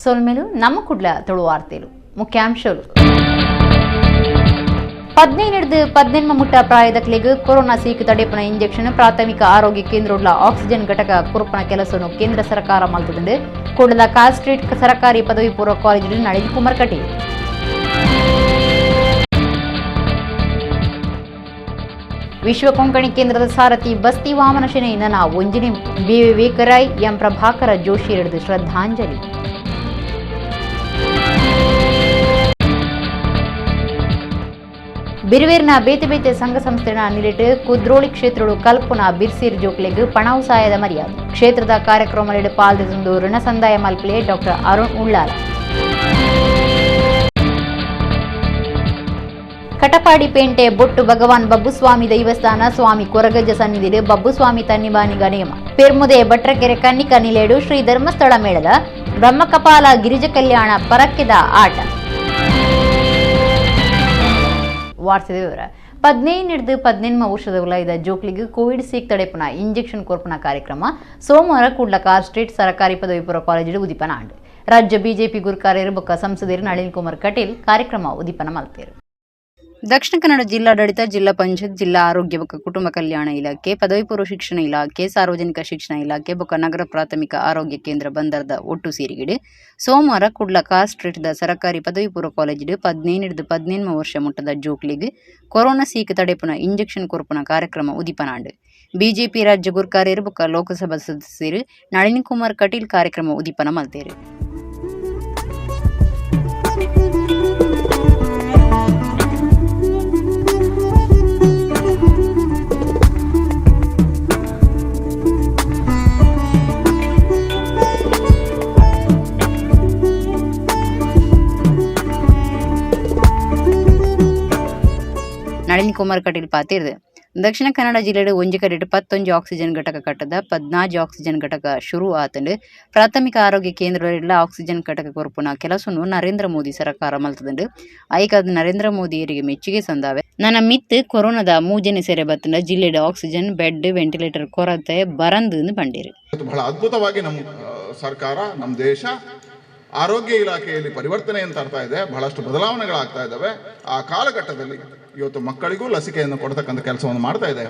ಸೊಲ್ಮೆಲು ನಮ್ಮ ಕುಡ್ಲ ತುಳುವಾರ್ತೆಲು ಮುಖ್ಯಾಂಶಗಳು. 15-18 ಮುಟ್ಟ ಪ್ರಾಯದಕ್ಲೆಗ್ ಕೊರೋನಾ ಸೀಕು ತಡೆಪುನ ಇಂಜೆಕ್ಷನ್ ಪ್ರಾಥಮಿಕ ಆರೋಗ್ಯ ಕೇಂದ್ರೊಡ್ಲ ಆಕ್ಸಿಜನ್ ಘಟಕ ಕೊರ್ಪುನ ಕೆಲಸವನ್ನು ಕೇಂದ್ರ ಸರ್ಕಾರ ಮಲ್ತುದುಂಡು. ಕುಡ್ಲದ ಕಾರ್ ಸ್ಟ್ರೀಟ್ ಸರಕಾರಿ ಪದವಿ ಪೂರ್ವ ಕಾಲೇಜಿಲ್ ನಳಿನ್ ಕುಮಾರ್ ಕಟೀಲ್. ವಿಶ್ವ ಕೊಂಕಣಿ ಕೇಂದ್ರದ ಸಾರಥಿ ಬಸ್ತಿ ವಾಮನ ಶೆಣೈ ನನ ಒಂಜಿನಿ ಬಿ ವಿವೇಕ ರೈ ಎಂ ಪ್ರಭಾಕರ ಜೋಶಿ ಹಿಡಿದು ಶ್ರದ್ಧಾಂಜಲಿ. ಬಿರುವೇರಿನ ಬೇತೆ ಬೇತೆ ಸಂಘ ಸಂಸ್ಥೆನ ನಿಲಿಟ್ಟು ಕುದ್ರೋಳಿ ಕ್ಷೇತ್ರಡು ಕಲ್ಪುನ ಬಿರ್ಸೀರ್ ಜೋಕ್ಲೆಗ್ ಪಣವು ಸಾಯದ ಮರ್ಯಾದೆ. ಕ್ಷೇತ್ರದ ಕಾರ್ಯಕ್ರಮದಲ್ಲಿ ಪಾಲ್ದಿಸೊಂದು ಋಣ ಸಂದಾಯ ಮಲ್ಪಲೆ ಡಾಕ್ಟರ್ ಅರುಣ್ ಉಳ್ಳಾಲ. ಕಟಪಾಡಿ ಪೇಂಟೆ ಬೊಟ್ಟು ಭಗವಾನ್ ಬಬ್ಬುಸ್ವಾಮಿ ದೈವಸ್ಥಾನ ಸ್ವಾಮಿ ಕೊರಗಜ್ಜ ಸನ್ನಿಧಿಡು ಬಬ್ಬುಸ್ವಾಮಿ ತನ್ನಿಬಾನಿಗ ನೇಮ. ಪೆರ್ಮುದೆ ಭಟ್ರಕೆರೆ ಕನ್ನಿಕ ನಿಲೇಡು ಶ್ರೀ ಧರ್ಮಸ್ಥಳ ಮೇಳದ ಬ್ರಹ್ಮಕಪಾಲ ಗಿರಿಜ ಕಲ್ಯಾಣ ಪರಕ್ಕೆದ ಆಟ. ವಾರ್ತೆದ ವಿವರ. 15-18 ವರ್ಷದ ಉಲಾಯಿದ ಜೋಕ್ಲಿಗ್ ಕೋವಿಡ್ ಸೀಕ್ ತಡೆಪುನ ಇಂಜೆಕ್ಷನ್ ಕೊರ್ಪುನ ಕಾರ್ಯಕ್ರಮ ಸೋಮವಾರ ಕುಡ್ಲ ಕಾರ್ ಸ್ಟ್ರೀಟ್ ಸರಕಾರಿ ಪದವಿ ಪೂರ್ವ ಕಾಲೇಜಿಡು ಉದಿಪನ ಆಂಡ್. ರಾಜ್ಯ ಬಿಜೆಪಿ ಗುರುಕಾರ್ಯರು ಬೊಕ್ಕ ಸಂಸದರು ನಳಿನ್ ಕುಮಾರ್ ಕಟೀಲ್ ಕಾರ್ಯಕ್ರಮ ಉದಿಪನ ಮಲ್ತೇರು. ದಕ್ಷಿಣ ಕನ್ನಡ ಜಿಲ್ಲಾಡಳಿತ, ಜಿಲ್ಲಾ ಪಂಚಾಯತ್, ಜಿಲ್ಲಾ ಆರೋಗ್ಯ ಬೊಕ್ಕ ಕುಟುಂಬ ಕಲ್ಯಾಣ ಇಲಾಖೆ, ಪದವಿ ಪೂರ್ವ ಶಿಕ್ಷಣ ಇಲಾಖೆ, ಸಾರ್ವಜನಿಕ ಶಿಕ್ಷಣ ಇಲಾಖೆ ಬೊಕ್ಕ ನಗರ ಪ್ರಾಥಮಿಕ ಆರೋಗ್ಯ ಕೇಂದ್ರ ಬಂದರದ ಒಟ್ಟು ಸೇರಿಗಿಡು ಸೋಮವಾರ ಕುಡ್ಲ ಕಾರ್ ಸ್ಟ್ರೀಟ್ದ ಸರಕಾರಿ ಪದವಿ ಪೂರ್ವ ಕಾಲೇಜಿಡು 15-18 ವರ್ಷ ಮುಟ್ಟದ ಜೋಕ್ಲಿಗ್ ಕೊರೋನಾ ಸೀಕ್ ತಡೆಪುನ ಇಂಜೆಕ್ಷನ್ ಕೊರ್ಪುನ ಕಾರ್ಯಕ್ರಮ ಉದಿಪನಾಂಡ್. ಬಿಜೆಪಿ ರಾಜ್ಯ ಗುರ್ಕಾರ್ಯರು ಬೊಕ್ಕ ಲೋಕಸಭಾ ಸದಸ್ಯರು ನಳಿನ್ ಕುಮಾರ್ ಕಟೀಲ್ ಕಾರ್ಯಕ್ರಮ ಉದಿಪನ ಮಲ್ತೇರು. ನಳಿನ್ ಕುಮಾರ್ ಕಟೀಲ್ ಪಾತಿರ್ದು ದಕ್ಷಿಣ ಕನ್ನಡ ಜಿಲ್ಲೆಡ್ ಒಂಜಿ ಕಡೆಟ್ 11 ಆಕ್ಸಿಜನ್ ಘಟಕ ಕಟ್ಟದ 14 ಆಕ್ಸಿಜನ್ ಘಟಕ ಶುರು ಆತಂಡು. ಪ್ರಾಥಮಿಕ ಆರೋಗ್ಯ ಕೇಂದ್ರಗಳೆಲ್ಲ ಆಕ್ಸಿಜನ್ ಘಟಕ ಕೊರ್ಪುನ ಕೆಲಸನು ನರೇಂದ್ರ ಮೋದಿ ಸರ್ಕಾರ ಮಲ್ತದುಂಡು. ಐಕಾದ್ ನರೇಂದ್ರ ಮೋದಿಯರಿಗೆ ಮೆಚ್ಚುಗೆ ಸಂದಾವೆ. ನನ್ನ ಮಿತ್ ಕೊರೋನಾದ ಮೂಜನೆ ಸೆರೆ ಬತ್ತಂಡ ಜಿಲ್ಲೆಡ್ oxygen bed ventilator ಕೊರತೆ ಬರಂದು ಪಂಡೇರು. ಬಹಳ ಅದ್ಭುತವಾಗಿ ನಮ್ಮ ಸರ್ಕಾರ, ನಮ್ಮ ದೇಶ ಆರೋಗ್ಯ ಇಲಾಖೆಯಲ್ಲಿ ಪರಿವರ್ತನೆಯನ್ನು ತರ್ತಾ ಇದೆ. ಬಹಳಷ್ಟು ಬದಲಾವಣೆಗಳಾಗ್ತಾ ಇದ್ದಾವೆ. ಆ ಕಾಲಘಟ್ಟದಲ್ಲಿ ಇವತ್ತು ಮಕ್ಕಳಿಗೂ ಲಸಿಕೆಯನ್ನು ಕೊಡ್ತಕ್ಕಂಥ ಕೆಲಸವನ್ನು ಮಾಡ್ತಾ ಇದೆ.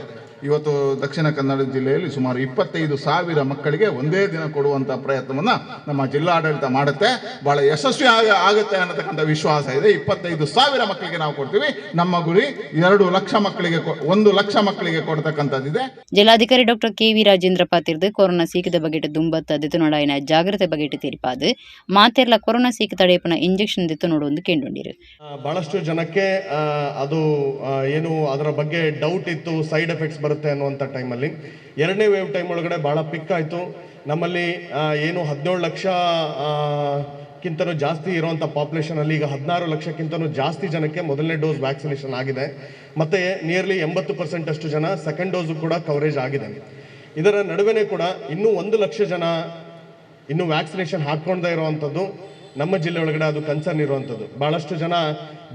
ಇವತ್ತು ದಕ್ಷಿಣ ಕನ್ನಡ ಜಿಲ್ಲೆಯಲ್ಲಿ ಸುಮಾರು 25,000 ಮಕ್ಕಳಿಗೆ ಒಂದೇ ದಿನ ಕೊಡುವಂಥ ಪ್ರಯತ್ನವನ್ನು ನಮ್ಮ ಜಿಲ್ಲಾಡಳಿತ ಮಾಡುತ್ತೆ. ಭಾಳ ಯಶಸ್ವಿ ಆಗುತ್ತೆ ಅನ್ನತಕ್ಕಂಥ ವಿಶ್ವಾಸ ಇದೆ. 25,000 ಮಕ್ಕಳಿಗೆ ನಾವು ಕೊಡ್ತೀವಿ. ನಮ್ಮ ಗುರಿ 2 ಲಕ್ಷ ಮಕ್ಕಳಿಗೆ, 1 ಲಕ್ಷ ಮಕ್ಕಳಿಗೆ ಕೊಡ್ತಕ್ಕಂಥದ್ದಿದೆ. ಜಿಲ್ಲಾಧಿಕಾರಿ ಡಾಕ್ಟರ್ ಕೆವಿ ರಾಜೇಂದ್ರ ಪಾತಿರ್ದು ಕೊರೋನಾ ಸೀಕದ ಬಗೆಟ್ ದುಂಬತ್ತ ದೆತುನೊಡಾಯಿನ ಜಾಗ್ರತೆ ಬಗೆಟ್ ತೀರ್ಪಾದು ಮಾತೆರ್ಲ ಕೊರೋನಾ ಸೀಕ ತಡೆಯಪನ ಇಂಜೆಕ್ಷನ್ ದೆತುನೊಡು ಕೇಂಡೊಂಡಿರು. ಬಹಳಷ್ಟು ಜನಕ್ಕೆ ಅದು ಏನು ಅದರ ಬಗ್ಗೆ ಡೌಟ್ ಇತ್ತು, ಸೈಡ್ ಎಫೆಕ್ಟ್ಸ್ ಬರುತ್ತೆ ಅನ್ನುವಂಥ ಟೈಮಲ್ಲಿ ಎರಡನೇ ವೇವ್ ಟೈಮ್ ಒಳಗಡೆ ಭಾಳ ಪಿಕ್ ಆಯಿತು. ನಮ್ಮಲ್ಲಿ ಏನು 17 ಲಕ್ಷಕ್ಕಿಂತನೂ ಜಾಸ್ತಿ ಇರುವಂಥ ಪಾಪ್ಯುಲೇಷನಲ್ಲಿ ಈಗ 16 ಲಕ್ಷಕ್ಕಿಂತನೂ ಜಾಸ್ತಿ ಜನಕ್ಕೆ ಮೊದಲನೇ ಡೋಸ್ ವ್ಯಾಕ್ಸಿನೇಷನ್ ಆಗಿದೆ. ಮತ್ತು ನಿಯರ್ಲಿ 80% ಅಷ್ಟು ಜನ ಸೆಕೆಂಡ್ ಡೋಸು ಕೂಡ ಕವರೇಜ್ ಆಗಿದೆ. ಇದರ ನಡುವೆನೇ ಕೂಡ ಇನ್ನೂ 1 ಲಕ್ಷ ಜನ ಇನ್ನೂ ವ್ಯಾಕ್ಸಿನೇಷನ್ ಹಾಕ್ಕೊಳ್ದೇ ಇರುವಂಥದ್ದು ನಮ್ಮ ಜಿಲ್ಲೆ ಒಳಗಡೆ ಅದು ಕನ್ಸರ್ನ್ ಇರುವಂಥದ್ದು. ಭಾಳಷ್ಟು ಜನ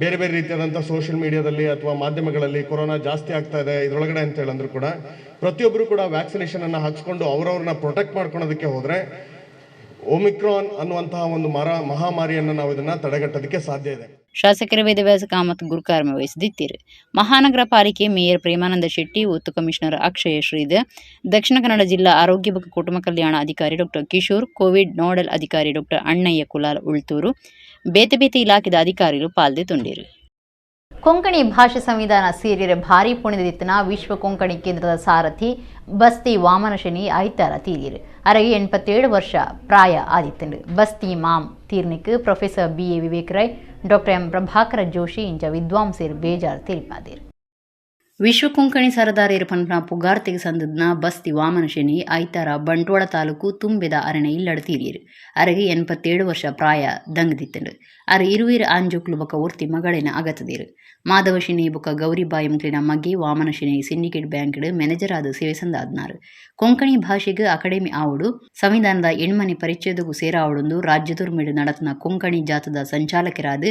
ಬೇರೆ ಬೇರೆ ರೀತಿಯಾದಂಥ ಸೋಷಿಯಲ್ ಮೀಡಿಯಾದಲ್ಲಿ ಅಥವಾ ಮಾಧ್ಯಮಗಳಲ್ಲಿ ಕೊರೋನಾ ಜಾಸ್ತಿ ಆಗ್ತಾ ಇದೆ ಇದರೊಳಗಡೆ ಅಂತ ಹೇಳಂದ್ರು ಕೂಡ ಪ್ರತಿಯೊಬ್ಬರು ಕೂಡ ವ್ಯಾಕ್ಸಿನೇಷನನ್ನು ಹಾಕ್ಸ್ಕೊಂಡು ಅವರವ್ರನ್ನ ಪ್ರೊಟೆಕ್ಟ್ ಮಾಡ್ಕೊಳೋದಕ್ಕೆ ಹೋದರೆ ಒಮಿಕ್ರಾನ್ ಅನ್ನುವಂತಹ ಒಂದು ಮಹಾಮಾರಿಯನ್ನು ನಾವು ಇದನ್ನು ತಡೆಗಟ್ಟೋದಕ್ಕೆ ಸಾಧ್ಯ ಇದೆ. ಶಾಸಕರ ವೇದವ್ಯಾಸ ಕಾಮತ್ ಗುರುಕಾರ್ಮೆ ವಹಿಸಿದಿತ್ತೀರು. ಮಹಾನಗರ ಪಾಲಿಕೆ ಮೇಯರ್ ಪ್ರೇಮಾನಂದ ಶೆಟ್ಟಿ, ಒತ್ತು ಕಮಿಷನರ್ ಅಕ್ಷಯ ಶ್ರೀಧರ್, ದಕ್ಷಿಣ ಕನ್ನಡ ಜಿಲ್ಲಾ ಆರೋಗ್ಯ ಮತ್ತು ಕುಟುಂಬ ಕಲ್ಯಾಣ ಅಧಿಕಾರಿ doctor Kishore, Covid nodal ಅಧಿಕಾರಿ ಡಾಕ್ಟರ್ ಅಣ್ಣಯ್ಯ ಕುಲಾಲ್ ಉಳ್ತೂರು, ಬೇತೆ ಬೇತೆ ಇಲಾಖೆದ ಅಧಿಕಾರಿಗಳು ಪಾಲ್ದೆ ತುಂಡೀರು. ಕೊಂಕಣಿ ಭಾಷೆ ಸಂವಿಧಾನ ಸೇರಿರೆ ಭಾರಿ ಪುಣಿದಿತ್ತಿನ ವಿಶ್ವ ಕೊಂಕಣಿ ಕೇಂದ್ರದ ಸಾರಥಿ ಬಸ್ತಿ ವಾಮನ ಶನಿ ಐತಾರ ತೀರಿರು. ಅರಗೆ 87 ವರ್ಷ ಪ್ರಾಯ ಆದಿತ್ತಂಡು. ಬಸ್ತಿ ma'am ತೀರ್ನಿಕ್ professor B A Vivek Rai, doctor M Prabhakara Joshi ಇಂಚ ವಿದ್ವಾಂಸರು ಬೇಜಾರು ತೀರ್ಪಾದಿರು. ವಿಶ್ವ ಕೊಂಕಣಿ ಸರದಾರೇರು ಪನ್ಪನ ಪುಗಾರ್ತೆಗೆ ಸಂದದ್ನ ಬಸ್ತಿ ವಾಮನ ಶನಿ ಐತಾರ ಬಂಟ್ವಾಳ ತಾಲೂಕು ತುಂಬಿದ ಅರಣೆ ಇಲ್ಲಡ ತೀರಿಯರು. ಅರಗೆ 87 ವರ್ಷ ಪ್ರಾಯ ದಂಗದಿತ್ತಂಡು. ಅರ ಇರುವೀರು ಆಂಜೋಕ್ಲು ಬೊಕ ಒರ್ತಿ ಮಗಳಿನ ಅಗತದಿರು. ಮಾಧವ ಶೆಣೈ ಬೊಕ ಗೌರಿಬಾಯಿ ಮುಕ್ಲಿನ ಮಗೆ ವಾಮನ ಶೆಣೈ ಸಿಂಡಿಕೇಟ್ ಬ್ಯಾಂಕ್ಡ್ ಮ್ಯಾನೇಜರ್ ಆದ ಸೇವೆ ಸಂದಾದ್ನಾರು. ಕೊಂಕಣಿ ಭಾಷೆಗೆ ಅಕಾಡೆಮಿ ಆವಡು, ಸಂವಿಧಾನದ ಎಣ್ಮನೆ ಪರಿಚ್ಛೇದಗೂ ಸೇರಾವಡೊಂದು ರಾಜ್ಯದೊರ್ಮೆಡ್ ನಡತ್ನ ಕೊಂಕಣಿ ಜಾತದ ಸಂಚಾಲಕರಾದ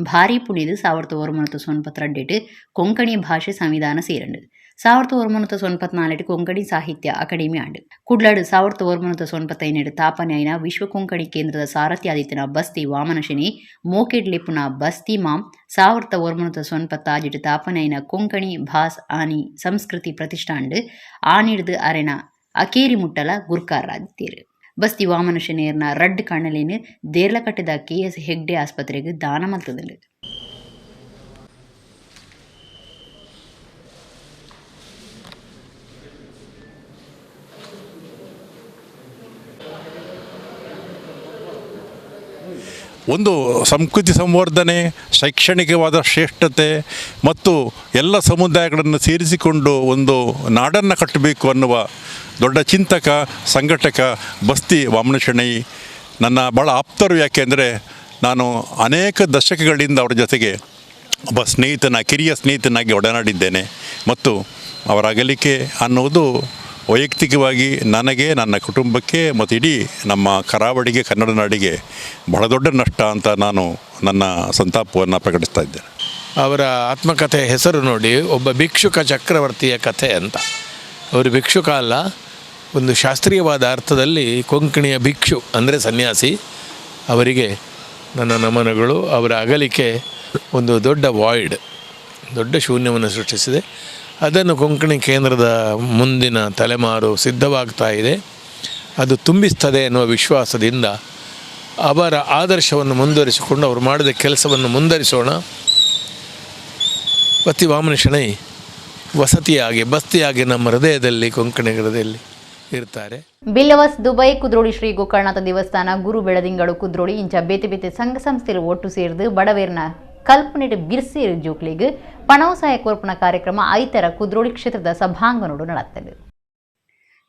ಭಾರಿ ಪುಣಿದು 1992 ಕೊಂಕಣಿ ಭಾಷೆ ಸಂವಿಧಾನ ಸೇರಂಡು. 1994 Konkani Sahitya Akademi and. ಕುಡ್ಲಡ್ 1995 ತಾಪನೆ ಆಯಿನ ವಿಶ್ವ ಕೊಂಕಣಿ ಕೇಂದ್ರದ ಸಾರಥಿ ಆದಿತ್ತಿನ ಬಸ್ತಿ ವಾಮನ ಶೆಣೈ ಮೋಕೆಡ್ ಲೆಪ್ಪುನ ಬಸ್ತಿ ಮಾಮ್. 1996 ತಾಪನೆ ಆಯಿನ ಕೊಂಕಣಿ ಭಾಸ್ ಆನಿ ಸಂಸ್ಕೃತಿ ಪ್ರತಿಷ್ಠಾಂಡ್ ಆನಿಡ್ದು ಅರೆನ ಅಕೇರಿ ಮುಟ್ಟಲ ಗುರ್ಕಾರರಾದಿತ್ತೆರ್. ಬಸ್ತಿ ವಾಮನ ಶೆಣೈರ್ನ ರಡ್ಡ್ ಕಣ್ಣುಲೆನ್ ದೇರ್ಲಕಟ್ಟೆದ ಕೆ.ಎಸ್. ಹೆಗ್ಡೆ ಆಸ್ಪತ್ರೆಗ್ ದಾನ ಮಲ್ತುದುಂಡು. ಒಂದು ಸಂಸ್ಕೃತಿ ಸಂವರ್ಧನೆ, ಶೈಕ್ಷಣಿಕವಾದ ಶ್ರೇಷ್ಠತೆ ಮತ್ತು ಎಲ್ಲ ಸಮುದಾಯಗಳನ್ನು ಸೇರಿಸಿಕೊಂಡು ಒಂದು ನಾಡನ್ನು ಕಟ್ಟಬೇಕು ಅನ್ನುವ ದೊಡ್ಡ ಚಿಂತಕ, ಸಂಘಟಕ ಬಸ್ತಿ ವಾಮನ ಶೆಣೈ ನನ್ನ ಭಾಳ ಆಪ್ತರು. ಯಾಕೆಂದರೆ ನಾನು ಅನೇಕ ದಶಕಗಳಿಂದ ಅವರ ಜೊತೆಗೆ ಒಬ್ಬ ಸ್ನೇಹಿತನ, ಕಿರಿಯ ಸ್ನೇಹಿತನಾಗಿ ಒಡನಾಡಿದ್ದೇನೆ. ಮತ್ತು ಅವರ ಅಗಲಿಕೆ ಅನ್ನುವುದು ವೈಯಕ್ತಿಕವಾಗಿ ನನಗೆ, ನನ್ನ ಕುಟುಂಬಕ್ಕೆ ಮತ್ತು ಇಡೀ ನಮ್ಮ ಕರಾವಳಿಗೆ, ಕನ್ನಡ ನಾಡಿಗೆ ಬಹಳ ದೊಡ್ಡ ನಷ್ಟ ಅಂತ ನಾನು ನನ್ನ ಸಂತಾಪವನ್ನು ಪ್ರಕಟಿಸ್ತಾ ಇದ್ದೇನೆ. ಅವರ ಆತ್ಮಕಥೆಯ ಹೆಸರು ನೋಡಿ, ಒಬ್ಬ ಭಿಕ್ಷುಕ ಚಕ್ರವರ್ತಿಯ ಕಥೆ ಅಂತ. ಅವರು ಭಿಕ್ಷುಕ ಅಲ್ಲ, ಒಂದು ಶಾಸ್ತ್ರೀಯವಾದ ಅರ್ಥದಲ್ಲಿ ಕೊಂಕಣಿಯ ಭಿಕ್ಷು ಅಂದರೆ ಸನ್ಯಾಸಿ. ಅವರಿಗೆ ನನ್ನ ನಮನಗಳು. ಅವರ ಅಗಲಿಕೆ ಒಂದು ದೊಡ್ಡ ವಾಯ್ಡ್, ದೊಡ್ಡ ಶೂನ್ಯವನ್ನು ಸೃಷ್ಟಿಸಿದೆ. ಅದನ್ನು ಕೊಂಕಣಿ ಕೇಂದ್ರದ ಮುಂದಿನ ತಲೆಮಾರು ಸಿದ್ಧವಾಗ್ತಾ ಇದೆ, ಅದು ತುಂಬಿಸ್ತದೆ ಎನ್ನುವ ವಿಶ್ವಾಸದಿಂದ ಅವರ ಆದರ್ಶವನ್ನು ಮುಂದುವರಿಸಿಕೊಂಡು ಅವರು ಮಾಡಿದ ಕೆಲಸವನ್ನು ಮುಂದುವರಿಸೋಣ. ಬಸ್ತಿ ವಾಮನ ಶೆಣೈ ವಸತಿಯಾಗಿ, ಬಸ್ತಿಯಾಗಿ ನಮ್ಮ ಹೃದಯದಲ್ಲಿ, ಕೊಂಕಣಿ ಹೃದಯದಲ್ಲಿ ಇರ್ತಾರೆ. ಬಿಲ್ಲವಸ್ ದುಬೈ, ಕುದ್ರೋಳಿ ಶ್ರೀ ಗೋಕರ್ಣನಾಥ ದೇವಸ್ಥಾನ, ಗುರು ಬೆಳದಿಂಗಳು ಕುದ್ರೋಳಿ ಇಂಚ ಬೇತೆ ಬೇತೆ ಸಂಘ ಸಂಸ್ಥೆಲು ಒಟ್ಟು ಸೇರ್ದು ಬಡವೇರ್ನ ಕಲ್ಪನೆಡ್ ಬಿರ್ಸೇರು ಜೋಕ್ಲಿಗ್ ಪಣವಸಾಯ ಕೊರ್ಪುನ ಕಾರ್ಯಕ್ರಮ ಐತರ ಕುದ್ರೋಳಿ ಕ್ಷೇತ್ರದ ಸಭಾಂಗಣೋಡು ನಡತ್ತದು.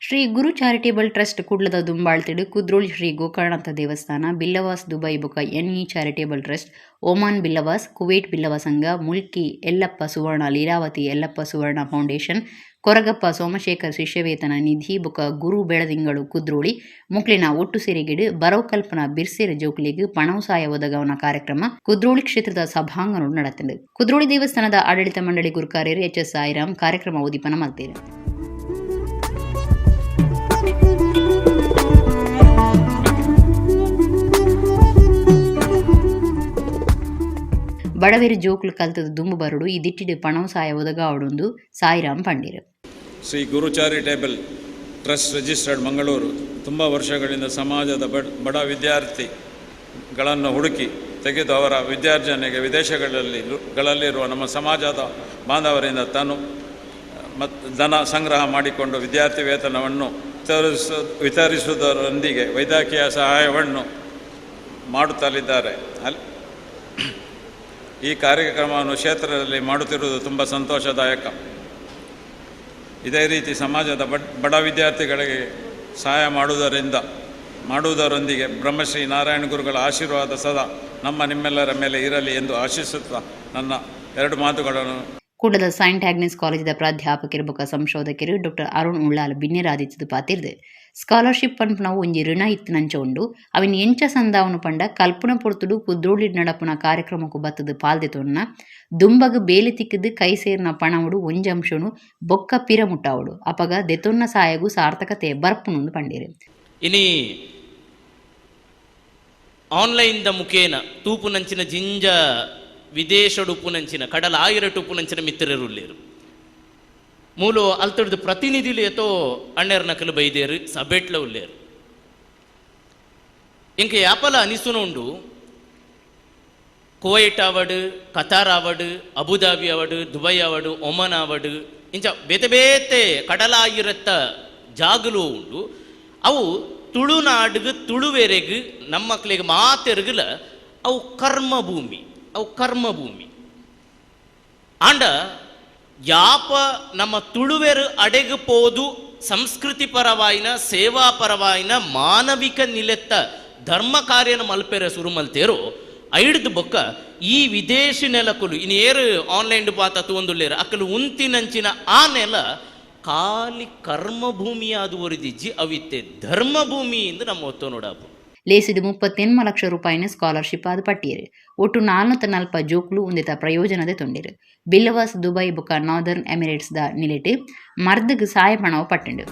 ಶ್ರೀ ಗುರು ಚಾರಿಟೇಬಲ್ ಟ್ರಸ್ಟ್ ಕುಡ್ಲದ ದುಂಬಾಳ್ತಿಡು ಕುದ್ರೋಳಿ ಶ್ರೀ ಗೋಕರ್ಣನಾಥ ದೇವಸ್ಥಾನ, ಬಿಲ್ಲವಾಸ್ ದುಬೈ ಬೊಕ ಎನ್ಇ charitable trust, Oman Billavas, Kuwait Billava Sangha, Mulki Yellappa Suvarna Leelavathi Yellappa Suvarna foundation, Koragappa Somashekar ಶಿಷ್ಯವೇತನ ನಿಧಿ ಬೊಕ ಗುರು ಬೆಳದಿಂಗಳು ಕುದ್ರೋಳಿ ಮೊಕ್ಲೆನ ಒಟ್ಟು ಸೇರಿಗೆಡ್ ಬರವು ಕಲ್ಪನ ಬಿರ್ಸೆರ್ ಜೋಕ್ಲೆಗ್ ಪಣವುಸಾಯ ಒದಗಾವುನ ಕಾರ್ಯಕ್ರಮ ಕುದ್ರೋಳಿ ಕ್ಷೇತ್ರದ ಸಭಾಂಗಣಡ್ ನಡತ್ಂಡ್. ಕುದ್ರೋಳಿ ದೇವಸ್ಥಾನದ ಆಡಳಿತ ಮಂಡಳಿ ಗುರುಕಾರ್ಯರು ಎಚ್ ಎಸ್ ಸಾಯಿರಾಮ್ ಕಾರ್ಯಕ್ರಮ ಉದಿಪನ ಮಲ್ತೆರ್. ಬಡವೆರ್ ಜೋಕುಲು ಕಲ್ತುದು ದುಂಬು ಬರೊಡು, ಈ ದಿಟ್ಟಿಡ್ ಪಣವುಸಾಯ ಒದಗಾವೊಡುಂದು ಸಾಯಿರಾಮ್ ಪಂಡೆರ್. Shri Guru charitable trust registered, Mangaluru, ತುಂಬ ವರ್ಷಗಳಿಂದ ಸಮಾಜದ ಬಡ ವಿದ್ಯಾರ್ಥಿಗಳನ್ನು ಹುಡುಕಿ ತೆಗೆದು ಅವರ ವಿದ್ಯಾರ್ಜನೆಗೆ ವಿದೇಶಗಳಲ್ಲಿ ಗಳಲ್ಲಿರುವ ನಮ್ಮ ಸಮಾಜದ ಬಾಂಧವರಿಂದ ತನು ಮತ್ತು ಧನ ಸಂಗ್ರಹ ಮಾಡಿಕೊಂಡು ವಿದ್ಯಾರ್ಥಿ ವೇತನವನ್ನು ವಿತರಿಸುವುದರೊಂದಿಗೆ ವೈದ್ಯಕೀಯ ಸಹಾಯವನ್ನು ಮಾಡುತ್ತಲಿದ್ದಾರೆ. ಅಲ್ಲಿ ಈ ಕಾರ್ಯಕ್ರಮವನ್ನು ಕ್ಷೇತ್ರದಲ್ಲಿ ಮಾಡುತ್ತಿರುವುದು ತುಂಬ ಸಂತೋಷದಾಯಕ. ಇದೇ ರೀತಿ ಸಮಾಜದ ಬಡ ವಿದ್ಯಾರ್ಥಿಗಳಿಗೆ ಸಹಾಯ ಮಾಡುವುದರೊಂದಿಗೆ ಬ್ರಹ್ಮಶ್ರೀ ನಾರಾಯಣ ಗುರುಗಳ ಆಶೀರ್ವಾದ ಸದಾ ನಮ್ಮ ನಿಮ್ಮೆಲ್ಲರ ಮೇಲೆ ಇರಲಿ ಎಂದು ಆಶಿಸುತ್ತಾ ನನ್ನ ಎರಡು ಮಾತುಗಳನ್ನು. ಕುಡ್ಲದ ಸೈಂಟ್ ಆಗ್ನೆಸ್ ಕಾಲೇಜಿದ ಪ್ರಾಧ್ಯಾಪಕೆರ್ ಬೊಕ ಸಂಶೋಧಕೆರ್ ಡಾಕ್ಟರ್ ಅರುಣ್ ಉಳ್ಳಾಲ್ ಬಿನ್ನೆರಾದಿತ್ತುದು ಪಾತೆರ್ದ್, ಸ್ಕಾಲರ್ಶಿಪ್ ಪನ್ಪುನವು ಒಂಜಿ ಋಣ ಇತ್ತಿನಂಚ ಉಂಡು. ಅವೆನ್ ಎಂಚ ಸಂದಾವುನು ಪಂಡ ಕಲ್ಪುನ ಪೊರ್ತುಡು ಕುದ್ರೋಳಿಡ್ ನಡಪುನ ಕಾರ್ಯಕ್ರಮಕ್ಕೂ ಬತ್ತದು ಪಾಲ್ದೆತೊನ್ನ ದುಂಬಗ್ ಬೇಲೆ ತಿಕ್ಕುದು ಕೈ ಸೇರ್ನ ಪಣವುಡು ಒಂಜಂಶನು ಬೊಕ್ಕ ಪಿರ ಮುಟ್ಟಾವೊಡು. ಅಪಗ ದೆತೊನ್ನ ಸಾಯಗು ಸಾರ್ಥಕತೆ ಬರ್ಪುಂಡು ಪಂಡೆರ್. ಇನಿ ಆನ್ಲೈನ್ದ ಮುಖೇನ ತೂಪುನಂಚಿನ ಜಿಂಜ ವಿದೇಶಡು ಉಪ್ಪುನಂಚಿನ ಕಡಲ ಆಯಿರಟು ಉಪ್ಪುನಂಚಿನ ಮಿತ್ರರುಲ್ಲೇರು. ಮೂಲು ಅಲ್ತಡ್ದು ಪ್ರತಿನಿಧಿಲು ಏತೋ ಅಣ್ಣೆರ್ ನಕಲು ಬೈದೇರು, ಸಬೆಟ್ಲ ಉಲ್ಲೇರು. ಇಂಕ ಯಾಪಲ ಅನಿಸುನ ಉಂಡು, ಕುವೈಟ್ ಆವಡ್, ಕತಾರ್ ಆವಡ್, ಅಬುದಾಬಿ ಆವಡ್, ದುಬೈ ಆವಡ್, ಒಮನ್ ಆವಡ್, ಇಂಚ ಬೇತೆ ಬೇತೆ ಕಡಲಾಯಿರತ್ತ ಜಾಗಲು ಉಂಡು. ಅವು ತುಳುನಾಡಿಗೆ, ತುಳುವೆರೆಗ್, ನಮ್ಮಕ್ಳಿಗೆ ಮಾತೆರ್ಗುಲ ಅವು ಕರ್ಮಭೂಮಿ, ಅವು ಕರ್ಮಭೂಮಿ. ಆಂಡ ಯಾಪ ನಮ್ಮ ತುಳುವೆರು ಅಡೆಗು ಪೋದು ಸಂಸ್ಕೃತಿ ಪರವಾಯಿನ, ಸೇವಾ ಪರವಾಯಿನ, ಮಾನವಿಕ ನಿಲೆತ್ತ ಧರ್ಮ ಕಾರ್ಯನ ಮಲ್ಪೆರೆ ಸುರು ಮಲ್ತೇರೋ, ಐಡ್ದು ಬೊಕ್ಕ ಈ ವಿದೇಶಿ ನೆಲಕುಲು ಇನ್ನು ಏರು ಆನ್ಲೈನ್ ಪಾತ ತೂವೊಂದುಲ್ಲೆರ್, ಅಕಲು ಉಂತಿನಂಚಿನ ಆ ನೆಲ ಖಾಲಿ ಕರ್ಮಭೂಮಿಯಾದ ಒರಿದಿಜ್ಜಿ, ಅವಿತ್ತೆ ಧರ್ಮಭೂಮಿ ಎಂದು ನಮ್ಮ ಒತ್ತು ನೋಡಾಪು. ಲೇಸಿಡ್ 38 ಲಕ್ಷ ರೂಪಾಯಿನ ಸ್ಕಾಲರ್ಶಿಪ್ ಆದ್ ಪಟ್ಟಿಯೆರ್. ಒಟ್ಟು 440 ಜೋಕುಲು ಉಂದೆತ ಪ್ರಯೋಜನ ದೆತೊಂಡೆರ್. ಬಿಲ್ಲವಾಸ್ ದುಬೈ ಬೊಕ ನಾರ್ದರ್ನ್ ಎಮಿರೇಟ್ಸ್ ದ ನಿಲೆಟ್ ಮರ್ದ್ಗ್ ಸಾಯ ಪಣವು ಪಟ್ಟುಂಡು.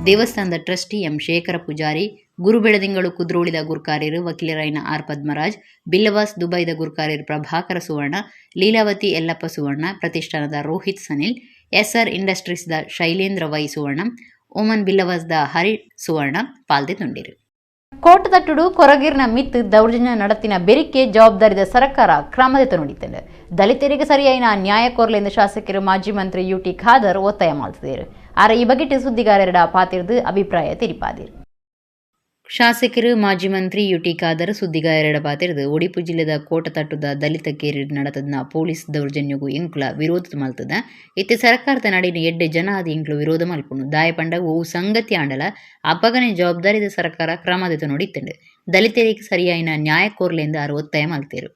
ದೇವಸ್ಥಾನದ ಟ್ರಸ್ಟಿ ಎಂ ಶೇಖರ ಪೂಜಾರಿ, ಗುರುಬೆಳದಿಂಗಳು ಕುದ್ರೋಳಿದ ಗುರ್ಕಾರ್ಯರು ವಕೀಲರಾಯಿನ ಆರ್ ಪದ್ಮರಾಜ್, ಬಿಲ್ಲವಾಸ್ ದುಬೈದ ಗುರ್ಕಾರ್ಯರು ಪ್ರಭಾಕರ ಸುವರ್ಣ, ಲೀಲಾವತಿ ಯಲ್ಲಪ್ಪ ಸುವರ್ಣ, ಪ್ರತಿಷ್ಠಾನದ ರೋಹಿತ್ ಸನಿಲ್, ಎಸ್ಆರ್ ಇಂಡಸ್ಟ್ರೀಸ್ದ ಶೈಲೇಂದ್ರ ವೈ ಸುವರ್ಣ, ಓಮನ್ ಬಿಲ್ಲವಾಸ್ದ ಹರಿ ಸುವರ್ಣ ಪಾಲ್ದೆತೊಂಡೆರ್. ಕೋಟತಟ್ಟುಡು ಕೊರಗಿರ್ನ ಮಿತ್ ದೌರ್ಜನ್ಯ ನಡತಿನ ಬೆರಿಕೆ ಜವಾಬ್ದಾರಿದ ಸರ್ಕಾರ ಕ್ರಮದೆತ ನುಡಿತಂಡು. ದಲಿತರಿಗೆ ಸರಿಯಾಯಿನ ನ್ಯಾಯ ಕೋರ್ಲೆಂದು ಶಾಸಕರು ಮಾಜಿ ಮಂತ್ರಿ ಯು.ಟಿ. ಖಾದರ್ ಒತ್ತಾಯ ಮಾಡ್ತಿದ್ದಾರೆ. ಆರ ಈ ಬಗೆಟ್ ಸುದ್ದಿಗಾರರ ಪಾತಿರ್ದು ಅಭಿಪ್ರಾಯ ತೆರಿಪಾದಿರು. ಶಾಸಕರು ಮಾಜಿ ಮಂತ್ರಿ ಯು.ಟಿ. ಖಾದರ್ ಸುದ್ದಿಗಾರರ ಪಾತಿರ್ದು, ಒಡಿಪು ಜಿಲ್ಲೆದ ಕೋಟತಟ್ಟುದ ದಲಿತ ಕೇರಿಡ್ ನಡತದ್ನ ಪೊಲೀಸ್ ದೌರ್ಜನ್ಯಗು ಎಂಕುಲ ವಿರೋಧ ಮಲ್ತದ. ಇತ್ತೆ ಸರ್ಕಾರದ ನಡಿನ ಎಡ್ಡೆ ಜನ ಆದ್ ಎಂಕ್ಲು ವಿರೋಧ ಮಲ್ಪುನು. ದಾಯೆ ಪಂಡ ಒವು ಸಂಗತಿ ಆಂಡಲ ಅಪಗನೆ ಜವಾಬ್ದಾರಿದ ಸರ್ಕಾರ ಕ್ರಮ ದೆತೊನೊಡಿತ್ತ್ಂಡ್. ದಲಿತರಿಗೆ ಸರಿಯಾಯಿನ ನ್ಯಾಯ ಕೋರ್ಲೆಂದು ಆರ್ ಒತ್ತಾಯ ಮಲ್ತೆರ್.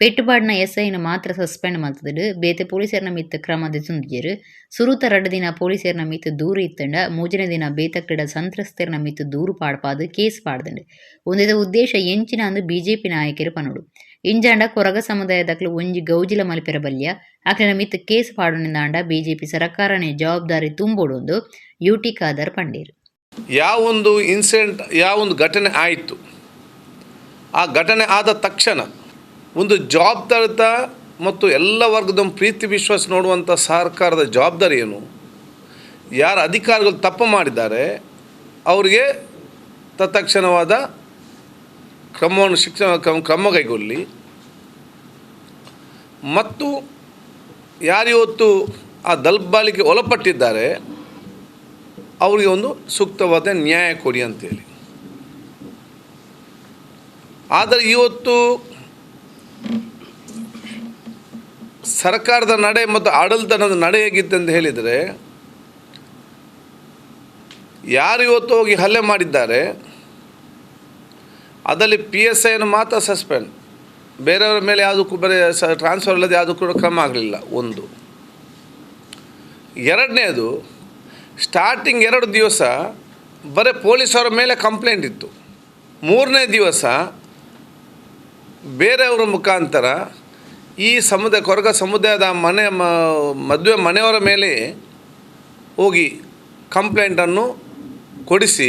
ಪೆಟ್ಟುಪಾಡ್ನ ಎಸ್ಐನ್ ಮಾತ್ರ ಸಸ್ಪೆಂಡ್ ಮಲ್ತುದು ಬೇತೆ ಪೊಲೀಸೆರ್ನ ಮಿತ್ತ್ ಕ್ರಮ ದೆತೊಂದಿಜೆರ್. ಸುರುತ 2 ದಿನ ಪೊಲೀಸೆರ್ನ ಮಿತ್ತ್ ದೂರು ಇತ್ತ್ಂಡ ಮೂಜನೇ ದಿನ ಬೇತಕ್ಲೆಡ ಸಂತ್ರಸ್ತೆರ್ನ ಮಿತ್ತ್ ದೂರು ಪಾಡ್ಪಾದ್ ಕೇಸ್ ಪಾಡ್ದ್ಂಡ್. ಉಂದೆತ ಉದ್ದೇಶ ಎಂಚಿನ ಅಂದ್ ಬಿಜೆಪಿ ನಾಯಕೆರ್ ಪನೊಡು. ಇಂಜಾಂಡ ಕೊರಗ ಸಮುದಾಯದಕ್ಲು ಒಂಜಿ ಗೌಜಿಲ ಮಲ್ಪೆರೆ ಬಲ್ಲಿಯ, ಅಕ್ಲೆನ ಮಿತ್ತ್ ಕೇಸ್ ಪಾಡುನೆಂದಾಂಡ ಬಿಜೆಪಿ ಸರಕಾರನೇ ಜವಾಬ್ದಾರಿ ತುಂಬೊಡು ಯು.ಟಿ. ಖಾದರ್ ಪಂಡೆರ್. ಯಾವ ಒಂದು ಇನ್ಸಿಡೆಂಟ್, ಯಾವ ಒಂದು ಘಟನೆ ಆಯಿತು, ಆ ಘಟನೆ ಆದ ತಕ್ಷಣ ಒಂದು ಜವಾಬ್ದಾರಿತ ಮತ್ತು ಎಲ್ಲ ವರ್ಗದ ಪ್ರೀತಿ ವಿಶ್ವಾಸ ನೋಡುವಂಥ ಸರ್ಕಾರದ ಜವಾಬ್ದಾರಿ ಏನು? ಯಾರು ಅಧಿಕಾರಿಗಳು ತಪ್ಪು ಮಾಡಿದ್ದಾರೆ, ಅವರಿಗೆ ತತ್ಕ್ಷಣವಾದ ಕ್ರಮವನ್ನು, ಶಿಕ್ಷಣ ಕ್ರಮ ಕೈಗೊಳ್ಳಲಿ. ಮತ್ತು ಯಾರಿವತ್ತು ಆ ದಬ್ಬಾಳಿಕೆ ಒಳಪಟ್ಟಿದ್ದಾರೆ, ಅವರಿಗೆ ಒಂದು ಸೂಕ್ತವಾದ ನ್ಯಾಯ ಕೊಡಿ ಅಂತೇಳಿ. ಆದರೆ ಇವತ್ತು ಸರ್ಕಾರದ ನಡೆ ಮತ್ತು ಆಡಳಿತದ ನಡೆ ಹೇಗಿತ್ತು ಅಂತ ಹೇಳಿದರೆ, ಯಾರು ಇವತ್ತು ಹೋಗಿ ಹಲ್ಲೆ ಮಾಡಿದ್ದಾರೆ, ಅದರಲ್ಲಿ ಪಿಎಸ್ಐಯನ್ನು ಮಾತ್ರ ಸಸ್ಪೆಂಡ್, ಬೇರೆಯವರ ಮೇಲೆ ಯಾವುದಕ್ಕೂ ಬೇರೆ ಟ್ರಾನ್ಸ್ಫರ್ ಇಲ್ಲದೆ ಯಾವುದಕ್ಕೂ ಕೂಡ ಕ್ರಮ ಆಗಲಿಲ್ಲ ಒಂದು. ಎರಡನೇದು, ಸ್ಟಾರ್ಟಿಂಗ್ 2 ದಿವಸ ಬರೀ ಪೊಲೀಸರ ಮೇಲೆ ಕಂಪ್ಲೇಂಟ್ ಇತ್ತು. ಮೂರನೇ ದಿವಸ ಬೇರೆಯವರ ಮುಖಾಂತರ ಈ ಸಮುದಾಯ, ಕೊರಗ ಸಮುದಾಯದ ಮನೆ ಮದುವೆ ಮನೆಯವರ ಮೇಲೆ ಹೋಗಿ ಕಂಪ್ಲೇಂಟನ್ನು ಕೊಡಿಸಿ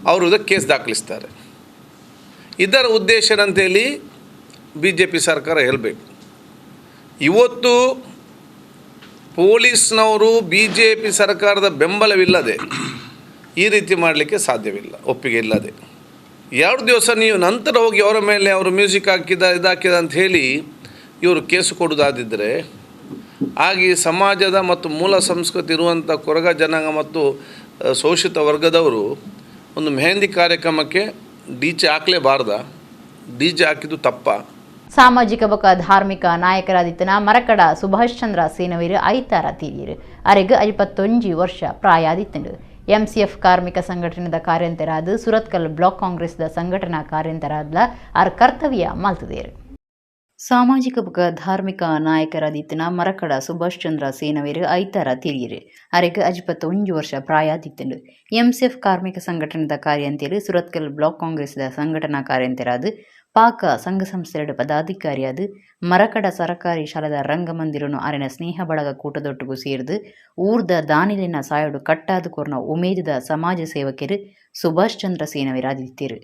ಅವರು ವಿರುದ್ಧ ಕೇಸ್ ದಾಖಲಿಸ್ತಾರೆ. ಇದರ ಉದ್ದೇಶ ಏನಂತೇಳಿ ಬಿಜೆಪಿ ಸರ್ಕಾರ ಹೇಳಬೇಕು. ಇವತ್ತು ಪೊಲೀಸ್ನವರು ಬಿಜೆಪಿ ಸರ್ಕಾರದ ಬೆಂಬಲವಿಲ್ಲದೆ ಈ ರೀತಿ ಮಾಡಲಿಕ್ಕೆ ಸಾಧ್ಯವಿಲ್ಲ. ಒಪ್ಪಿಗೆ ಇಲ್ಲದೆ 2 ದಿವಸ ನೀವು ನಂತರ ಹೋಗಿ ಅವರ ಮೇಲೆ ಅವರು ಮ್ಯೂಸಿಕ್ ಹಾಕಿದ, ಇದಾಕಿದ ಅಂತ ಹೇಳಿ ಇವರು ಕೇಸು ಕೊಡೋದಾದಿದ್ದರೆ, ಹಾಗೆ ಸಮಾಜದ ಮತ್ತು ಮೂಲ ಸಂಸ್ಕೃತಿ ಇರುವಂಥ ಕೊರಗ ಜನಾಂಗ ಮತ್ತು ಶೋಷಿತ ವರ್ಗದವರು ಒಂದು ಮೆಹಂದಿ ಕಾರ್ಯಕ್ರಮಕ್ಕೆ ಡಿಜೆ ಹಾಕಲೇಬಾರ್ದ? ಡಿಜೆ ಹಾಕಿದ್ದು ತಪ್ಪ? ಸಾಮಾಜಿಕ ಬೊಕ ಧಾರ್ಮಿಕ ನಾಯಕರಾದಿತ್ತನ ಮರಕಡ ಸುಭಾಷ್ ಚಂದ್ರ ಸೇನವೀರ್ ಐತಾರ ತೀರಿಯರು. ಅರೆಗ್ 51 ವರ್ಷ ಪ್ರಾಯಾದಿತ್ತಂಡು. ಎಂಸಿಎಫ್ ಕಾರ್ಮಿಕ ಸಂಘಟನೆದ ಕಾರ್ಯಂತರಾದ, ಸುರತ್ಕಲ್ ಬ್ಲಾಕ್ ಕಾಂಗ್ರೆಸ್ದ ಸಂಘಟನಾ ಕಾರ್ಯಂತರಾದ್ಲ ಆರ್ ಕರ್ತವ್ಯ ಮಲ್ತದೇರು. ಸಾಮಾಜಿಕ ಬೊಕ ಧಾರ್ಮಿಕ ನಾಯಕರಾದಿತ್ತನ ಮರಕಡ ಸುಭಾಷ್ ಚಂದ್ರ ಸೇನವೀರ್ ಐತಾರ ತೀರಿಯರು. ಅರೆಗ್ 51 ವರ್ಷ ಪ್ರಾಯಾದಿತ್ತಂಡು. ಎಂಸಿಎಫ್ ಕಾರ್ಮಿಕ ಸಂಘಟನೆದ ಕಾರ್ಯಂತೆರ್, ಸುರತ್ಕಲ್ ಬ್ಲಾಕ್ ಕಾಂಗ್ರೆಸ್ದ ಸಂಘಟನಾ ಕಾರ್ಯಂತೆರಾದ, ಪಾಕ ಸಂಘ ಸಂಸ್ಥೆಯ ಪದಾಧಿಕಾರಿಯಾದ, ಮರಕಡ ಸರಕಾರಿ ಶಾಲೆದ ರಂಗಮಂದಿರನು ಅರೆನ ಸ್ನೇಹ ಬಳಗ ಕೂಟದೊಟ್ಟುಗು ಸೇರ್ದು ಊರ್ದ ದಾನಿಲಿನ ಸಾಯೋಡು ಕಟ್ಟಾದ ಕೊರ್ನ ಉಮೇದಿದ ಸಮಾಜ ಸೇವಕರು ಸುಭಾಷ್ ಚಂದ್ರ ಸೇನವೀರಾದಿತ್ತೆರ್.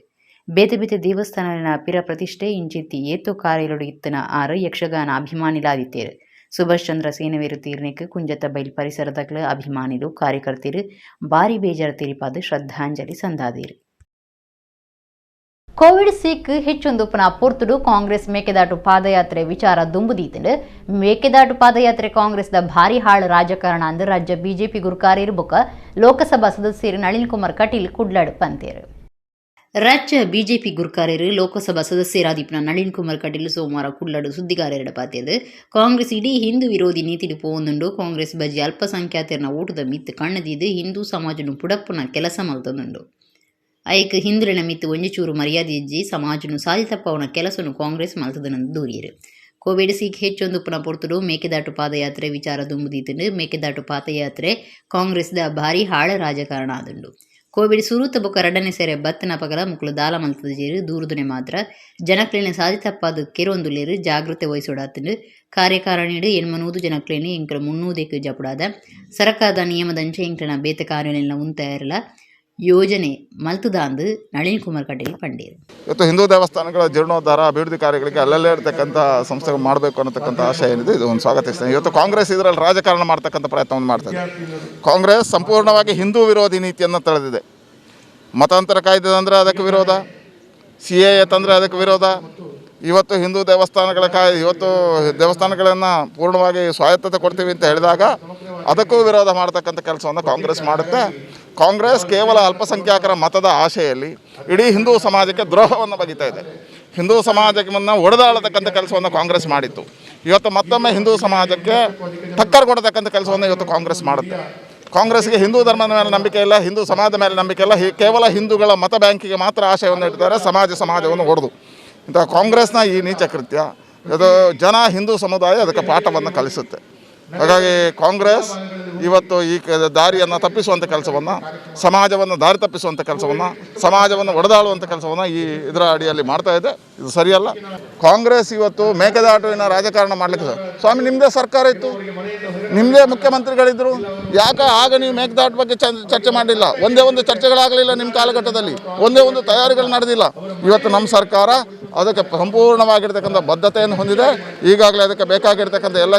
ಬೇತೆ ಬೇತೆ ದೇವಸ್ಥಾನಲಿನ ಪಿರ ಪ್ರತಿಷ್ಠೆ ಇಂಚಿತ್ತಿ ಏತೋ ಕಾರ್ಯಲುಡು ಇತ್ತನ ಆರು ಯಕ್ಷಗಾನ ಅಭಿಮಾನಿಲಾದಿತ್ತೇರು. ಸುಭಾಷ್ ಚಂದ್ರ ಸೇನವೀರು ತೀರ್ನೆಕ್ ಕುಂಜತ್ತಬೈಲ್ ಪರಿಸರದಕ್ಲು, ಅಭಿಮಾನಿಲು, ಕಾರ್ಯಕರ್ತರು ಬಾರಿ ಬೇಜಾರ ತೆರಿಪಾದ ಶ್ರದ್ಧಾಂಜಲಿ ಸಂದಾದೀರು. ಕೋವಿಡ್ ಸೀಕ್ ಹೆಚ್ಚೊಂದುಪ್ಪುನ ಪೊರ್ತುಡು ಕಾಂಗ್ರೆಸ್ ಮೇಕೆದಾಟು ಪಾದಯಾತ್ರೆ ವಿಚಾರ ದುಂಬುದೀತುಂಡು. ಮೇಕೆದಾಟು ಪಾದಯಾತ್ರೆ ಕಾಂಗ್ರೆಸ್ದ ಭಾರಿ ಹಾಳು ರಾಜಕಾರಣ ಅಂದು ರಾಜ್ಯ ಬಿಜೆಪಿ ಗುರುಕಾರ್ಯರು ಬೊಕ್ಕ ಲೋಕಸಭಾ ಸದಸ್ಯರು ನಳಿನ್ ಕುಮಾರ್ ಕಟೀಲ್ ಕುಡ್ಲಾಡ್ ಪಂತೇರು. ರಾಜ್ಯ ಬಿಜೆಪಿ ಗುರುಕಾರ್ಯರು ಲೋಕಸಭಾ ಸದಸ್ಯರಾದಿಪ್ಪುನ ನಳಿನ್ ಕುಮಾರ್ ಕಟೀಲ್ ಸೋಮವಾರ ಕುಡ್ಲಡು ಸುದ್ದಿಗಾರರ ಪಾತೆರ್ದು, ಕಾಂಗ್ರೆಸ್ ಇಡೀ ಹಿಂದೂ ವಿರೋಧಿ ನೀತಿಡು ಪೋವೊಂದುಂಡು. ಕಾಂಗ್ರೆಸ್ ಬಜಿ ಅಲ್ಪಸಂಖ್ಯಾತರನ ಓಟುದ ಮಿತ್ತ್ ಕಣ್ಣದೀದು ಹಿಂದೂ ಸಮಾಜನು ಪುಡಪ್ಪುನ ಕೆಲಸ ಮಲ್ತೊಂದುಂಡು. ಐಕ್ ಹಿಂದುಲೆನ ಮಿತ್ತ್ ಒಂಜಿಚೂರು ಮರ್ಯಾದೆ ಇಜ್ಜಿ. ಸಮಾಜನು ಸಾದಿ ತಪ್ಪವುನ ಕೆಲಸನು ಕಾಂಗ್ರೆಸ್ ಮಲ್ತುದುಂದು ದೂರಿಯೆರ್. ಕೋವಿಡ್ ಸೀಕ್ ಹೆಚ್ಚೊಂದುಪ್ಪುನ ಪೊರ್ತುಡು ಮೇಕೆದಾಟು ಪಾದಯಾತ್ರೆ ವಿಚಾರ ದುಂಬುದೀತುಂಡು. ಮೇಕೆದಾಟು ಪಾದಯಾತ್ರೆ ಕಾಂಗ್ರೆಸ್ದ ಭಾರಿ ಹಾಳ ರಾಜಕಾರಣ ಆದುಂಡು. ಕೋವಿಡ್ ಸುರುತ ಬೊಕ್ಕ ರಡ್ಡನೇ ಸೆರೆ ಬತ್ತಿನಪಗಲ ಮುಕುಲು ದಾಲ ಮಲ್ತುದಿಜೆರ್. ದೂರುದುನೆ ಮಾತ್ರ. ಜನಕ್ಲೆನ್ ಸಾದಿ ತಪ್ಪಾದ್ ಕೆರೊಂದುಲ್ಲೆರ್. ಜಾಗೃತೆ ವಹಿಸೊಡಾತುಂಡು. ಕಾರ್ಯಕಾರಿಣಿಡ್ 800 ಜನಕ್ಲೆನ್ ಎಂಕುಲು ಮುನ್ನೂದೆಕ್ ಜಪುಡಾದ. ಸರಕಾರದ ನಿಯಮದಂಚ ಎಂಕ್ಲೆನ ಬೇತೆ ಕಾರ್ಯಲೆನ್ ಉಂತಾಯೆರೆಲ ಯೋಜನೆ ಮಲ್ತುದಾಂದ್ ನಳಿನ್ ಕುಮಾರ್ ಕಟೀಲ್ ಪಂಡೆರ್. ಇವತ್ತು ಹಿಂದೂ ದೇವಸ್ಥಾನಗಳ ಜೀರ್ಣೋದ್ಧಾರ, ಅಭಿವೃದ್ಧಿ ಕಾರ್ಯಗಳಿಗೆ ಅಲ್ಲಲ್ಲೇ ಇರತಕ್ಕಂಥ ಸಂಸ್ಥೆಗಳು ಮಾಡಬೇಕು ಅನ್ನತಕ್ಕಂಥ ಆಶಯ ಏನಿದೆ, ಇದು ಒಂದು ಸ್ವಾಗತಿಸ್ತೇನೆ. ಇವತ್ತು ಕಾಂಗ್ರೆಸ್ ಇದರಲ್ಲಿ ರಾಜಕಾರಣ ಮಾಡ್ತಕ್ಕಂಥ ಪ್ರಯತ್ನವನ್ನು ಮಾಡ್ತದೆ. ಕಾಂಗ್ರೆಸ್ ಸಂಪೂರ್ಣವಾಗಿ ಹಿಂದೂ ವಿರೋಧಿ ನೀತಿಯನ್ನು ತಳೆದಿದೆ. ಮತಾಂತರ ಕಾಯ್ದೆ ಅಂದರೆ ಅದಕ್ಕೆ ವಿರೋಧ, ಸಿಎಎ ತಂದರೆ ಅದಕ್ಕೆ ವಿರೋಧ. ಇವತ್ತು ಹಿಂದೂ ದೇವಸ್ಥಾನಗಳ ಇವತ್ತು ದೇವಸ್ಥಾನಗಳನ್ನು ಪೂರ್ಣವಾಗಿ ಸ್ವಾಯತ್ತತೆ ಕೊಡ್ತೀವಿ ಅಂತ ಹೇಳಿದಾಗ ಅದಕ್ಕೂ ವಿರೋಧ ಮಾಡ್ತಕ್ಕಂಥ ಕೆಲಸವನ್ನು ಕಾಂಗ್ರೆಸ್ ಮಾಡುತ್ತೆ. ಕಾಂಗ್ರೆಸ್ ಕೇವಲ ಅಲ್ಪಸಂಖ್ಯಾತರ ಮತದ ಆಶೆಯಲ್ಲಿ ಇಡೀ ಹಿಂದೂ ಸಮಾಜಕ್ಕೆ ದ್ರೋಹವನ್ನು ಬಗೆತಾ ಇದೆ. ಹಿಂದೂ ಸಮಾಜವನ್ನು ಒಡೆದಾಳತಕ್ಕಂಥ ಕೆಲಸವನ್ನು ಕಾಂಗ್ರೆಸ್ ಮಾಡಿತ್ತು. ಇವತ್ತು ಮತ್ತೊಮ್ಮೆ ಹಿಂದೂ ಸಮಾಜಕ್ಕೆ ಟಕ್ಕರ್ ಕೊಡತಕ್ಕಂಥ ಕೆಲಸವನ್ನು ಇವತ್ತು ಕಾಂಗ್ರೆಸ್ ಮಾಡುತ್ತೆ. ಕಾಂಗ್ರೆಸ್ಗೆ ಹಿಂದೂ ಧರ್ಮದ ಮೇಲೆ ನಂಬಿಕೆ ಇಲ್ಲ, ಹಿಂದೂ ಸಮಾಜದ ಮೇಲೆ ನಂಬಿಕೆ ಇಲ್ಲ. ಕೇವಲ ಹಿಂದೂಗಳ ಮತ ಬ್ಯಾಂಕಿಗೆ ಮಾತ್ರ ಆಶಯವನ್ನು ಇಟ್ಟಿದ್ದಾರೆ, ಸಮಾಜವನ್ನು ಒಡೆದು. ಇಂಥ ಕಾಂಗ್ರೆಸ್ನ ಈ ನೀಚ ಕೃತ್ಯ ಇದು ಜನ, ಹಿಂದೂ ಸಮುದಾಯ ಅದಕ್ಕೆ ಪಾಠವನ್ನು ಕಲಿಸುತ್ತೆ. ಹಾಗಾಗಿ ಕಾಂಗ್ರೆಸ್ ಇವತ್ತು ಈ ದಾರಿಯನ್ನು ತಪ್ಪಿಸುವಂಥ ಕೆಲಸವನ್ನು, ಸಮಾಜವನ್ನು ದಾರಿ ತಪ್ಪಿಸುವಂಥ ಕೆಲಸವನ್ನು, ಸಮಾಜವನ್ನು ಒಡೆದಾಳುವಂಥ ಕೆಲಸವನ್ನು ಈ ಇದರ ಅಡಿಯಲ್ಲಿ ಮಾಡ್ತಾ ಇದೆ. ಇದು ಸರಿಯಲ್ಲ. ಕಾಂಗ್ರೆಸ್ ಇವತ್ತು ಮೇಕೆದಾಟುವಿನ ರಾಜಕಾರಣ ಮಾಡಲಿಕ್ಕೆ, ಸ್ವಾಮಿ ನಿಮ್ಮದೇ ಸರ್ಕಾರ ಇತ್ತು, ನಿಮ್ಮದೇ ಮುಖ್ಯಮಂತ್ರಿಗಳಿದ್ದರು, ಯಾಕೆ ಆಗ ನೀವು ಮೇಕೆದಾಟು ಬಗ್ಗೆ ಚರ್ಚೆ ಮಾಡಲಿಲ್ಲ? ಒಂದೇ ಒಂದು ಚರ್ಚೆಗಳಾಗಲಿಲ್ಲ ನಿಮ್ಮ ಕಾಲಘಟ್ಟದಲ್ಲಿ, ಒಂದೇ ಒಂದು ತಯಾರಿಗಳು ನಡೆದಿಲ್ಲ. ಇವತ್ತು ನಮ್ಮ ಸರ್ಕಾರ ಅದಕ್ಕೆ ಸಂಪೂರ್ಣವಾಗಿರ್ತಕ್ಕಂಥ ಬದ್ಧತೆಯನ್ನು ಹೊಂದಿದೆ. ಈಗಾಗಲೇ ಅದಕ್ಕೆ ಬೇಕಾಗಿರ್ತಕ್ಕಂಥ ಎಲ್ಲ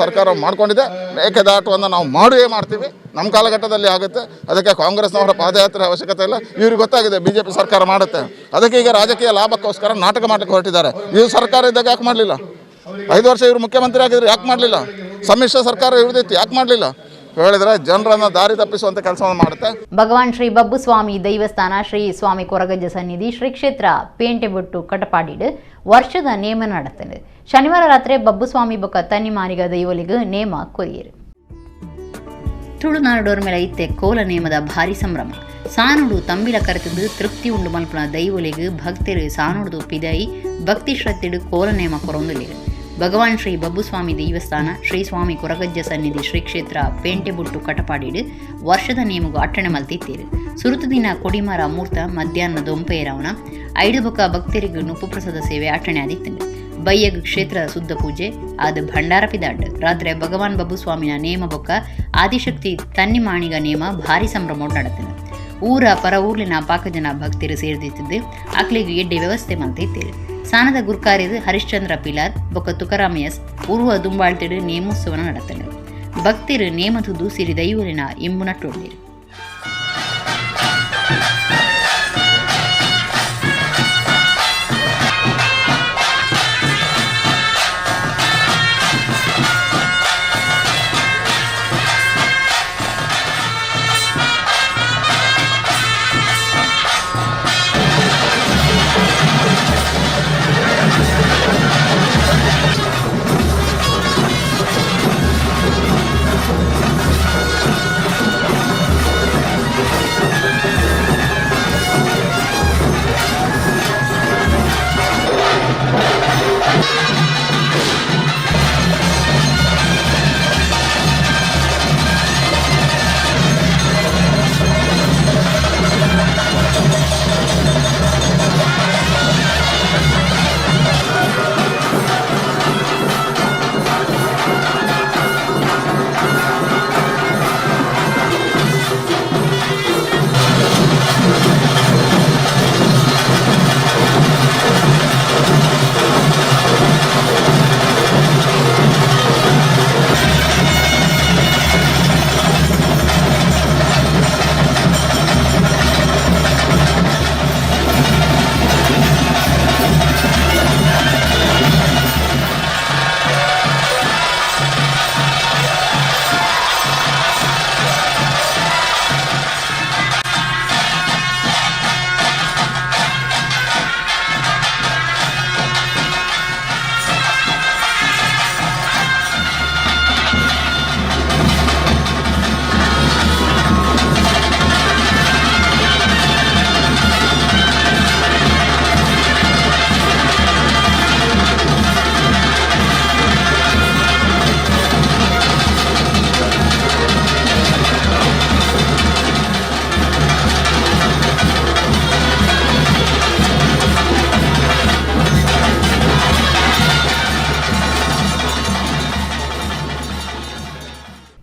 ಸರ್ಕಾರ ಮಾಡಿಕೊಂಡಿದೆ. ಮೇಕೆದಾಟುವನ್ನು ನಾವು ಮಾಡಿಯೇ ಮಾಡ್ತೀವಿ, ನಮ್ಮ ಕಾಲಘಟ್ಟದಲ್ಲಿ ಆಗುತ್ತೆ. ಅದಕ್ಕೆ ಕಾಂಗ್ರೆಸ್ನವರ ಪಾದಯಾತ್ರೆ ಅವಶ್ಯಕತೆ ಇಲ್ಲ. ಇವ್ರಿಗೆ ಗೊತ್ತಾಗಿದೆ ಬಿಜೆಪಿ ಸರ್ಕಾರ ಮಾಡುತ್ತೆ. ಅದಕ್ಕೆ ಈಗ ರಾಜಕೀಯ ಲಾಭಕ್ಕೋಸ್ಕರ ನಾಟಕ ಮಾಡಲಿಕ್ಕೆ ಹೊರಟಿದ್ದಾರೆ. ಇವ್ರು ಸರ್ಕಾರ ಇದ್ದಾಗ ಯಾಕೆ ಮಾಡಲಿಲ್ಲ? 5 ವರ್ಷ ಇವರು ಮುಖ್ಯಮಂತ್ರಿ ಆಗಿದ್ರು, ಯಾಕೆ ಮಾಡಲಿಲ್ಲ? ಸಮ್ಮಿಶ್ರ ಸರ್ಕಾರ ಇವ್ರದ್ದಿತ್ತು, ಯಾಕೆ ಮಾಡಲಿಲ್ಲ? ಹೇಳಿದ್ರೆ ಜನರನ್ನು ದಾರಿ ತಪ್ಪಿಸುವಂಥ ಕೆಲಸವನ್ನು ಮಾಡುತ್ತೆ. ಭಗವಾನ್ ಶ್ರೀ ಬಬ್ಬುಸ್ವಾಮಿ ದೈವಸ್ಥಾನ ಶ್ರೀ ಸ್ವಾಮಿ ಕೊರಗಜ್ಜ ಸನ್ನಿಧಿ ಶ್ರೀ ಕ್ಷೇತ್ರ ಪೇಂಟೆಬೊಟ್ಟು ಕಟಪಾಡಿಡು ವರ್ಷದ ನೇಮ நடத்துது. ಶನಿವಾರ ರಾತ್ರಿ ಬಬ್ಬುಸ್ವಾಮಿ ಬೊಕ್ಕ ತನ್ನಿಮಾನಿಗ ದೈವಲಿಗೆ ನೇಮ ಕೊರಿಯರು. ತುಳುನಾಡೋರ್ ಮೇಲೆ ಇತ್ತೆ ಕೋಲ ನೇಮದ ಭಾರಿ ಸಂಭ್ರಮ. ಸಾನುಡು ತಂಬಿಲ ಕರೆತದು ತೃಪ್ತಿ ಉಂಡು ಮಲ್ಪುನ ದೈವಲಿಗೆ ಭಕ್ತರು ಸಾನುಡುದು ಪಿದೈ ಭಕ್ತಿ ಶ್ರದ್ಧೆಡು ಕೋಲ ನೇಮ ಕೊರೊಂದುಲೇರು. ಭಗವಾನ್ ಶ್ರೀ ಬಬ್ಬುಸ್ವಾಮಿ ದೇವಸ್ಥಾನ ಶ್ರೀ ಸ್ವಾಮಿ ಕೊರಗಜ್ಜ ಸನ್ನಿಧಿ ಶ್ರೀ ಕ್ಷೇತ್ರ ಪೇಂಟೆಬುಟ್ಟು ಕಟಪಾಡಿಡು ವರ್ಷದ ನೇಮಗು ಅಟ್ಟಣೆ ಮಲ್ತಿತ್ತೀರು. ಸುರುತು ದಿನ ಕೊಡಿಮರ ಮೂರ್ತ ಮಧ್ಯಾಹ್ನ ದೊಂಪೇರವನ ಐಡು ಬೊಕ ಭಕ್ತರಿಗೆ ನುಪ್ಪು ಪ್ರಸಾದ ಸೇವೆ ಅಟ್ಟಣೆ ಆದಿತ್ತಂಡು. ಬಯ್ಯಗ್ ಕ್ಷೇತ್ರ ಶುದ್ಧ ಪೂಜೆ ಆದ ಭಂಡಾರ ಪಿದಾಡ್. ರಾತ್ರಿ ಭಗವಾನ್ ಬಬ್ಬುಸ್ವಾಮಿನ ನೇಮ ಬೊಕ್ಕ ಆದಿಶಕ್ತಿ ತನ್ನಿಮಾಣಿಗ ನೇಮ ಭಾರಿ ಸಂಭ್ರಮ ನಡತನ. ಊರ ಪರ ಊರ್ಲಿನ ಪಾಕಜನ ಭಕ್ತರು ಸೇರ್ದಿತ್ತಿದ್ದು ಅಕ್ಲಿಗೆ ಎಡ್ಡೆ ವ್ಯವಸ್ಥೆ ಮಲ್ತಿತ್ತೀರು. ಸಾನದ ಗುರ್ಕಾರ್ಯದು ಹರಿಶ್ಚಂದ್ರ ಪಿಲಾರ್ ಬೊಕ್ಕ ತುಕಾರಾಮಯಸ್ ಉರ್ವ ದುಂಬಾಳ್ತಿಡು ನೇಮೋತ್ಸವನ ನಡತನು. ಭಕ್ತರು ನೇಮದು ದೂಸಿರಿ ದೈವಲಿನ ಇಂಬು ನಟ್ಟೊಳ್ಳಿರು.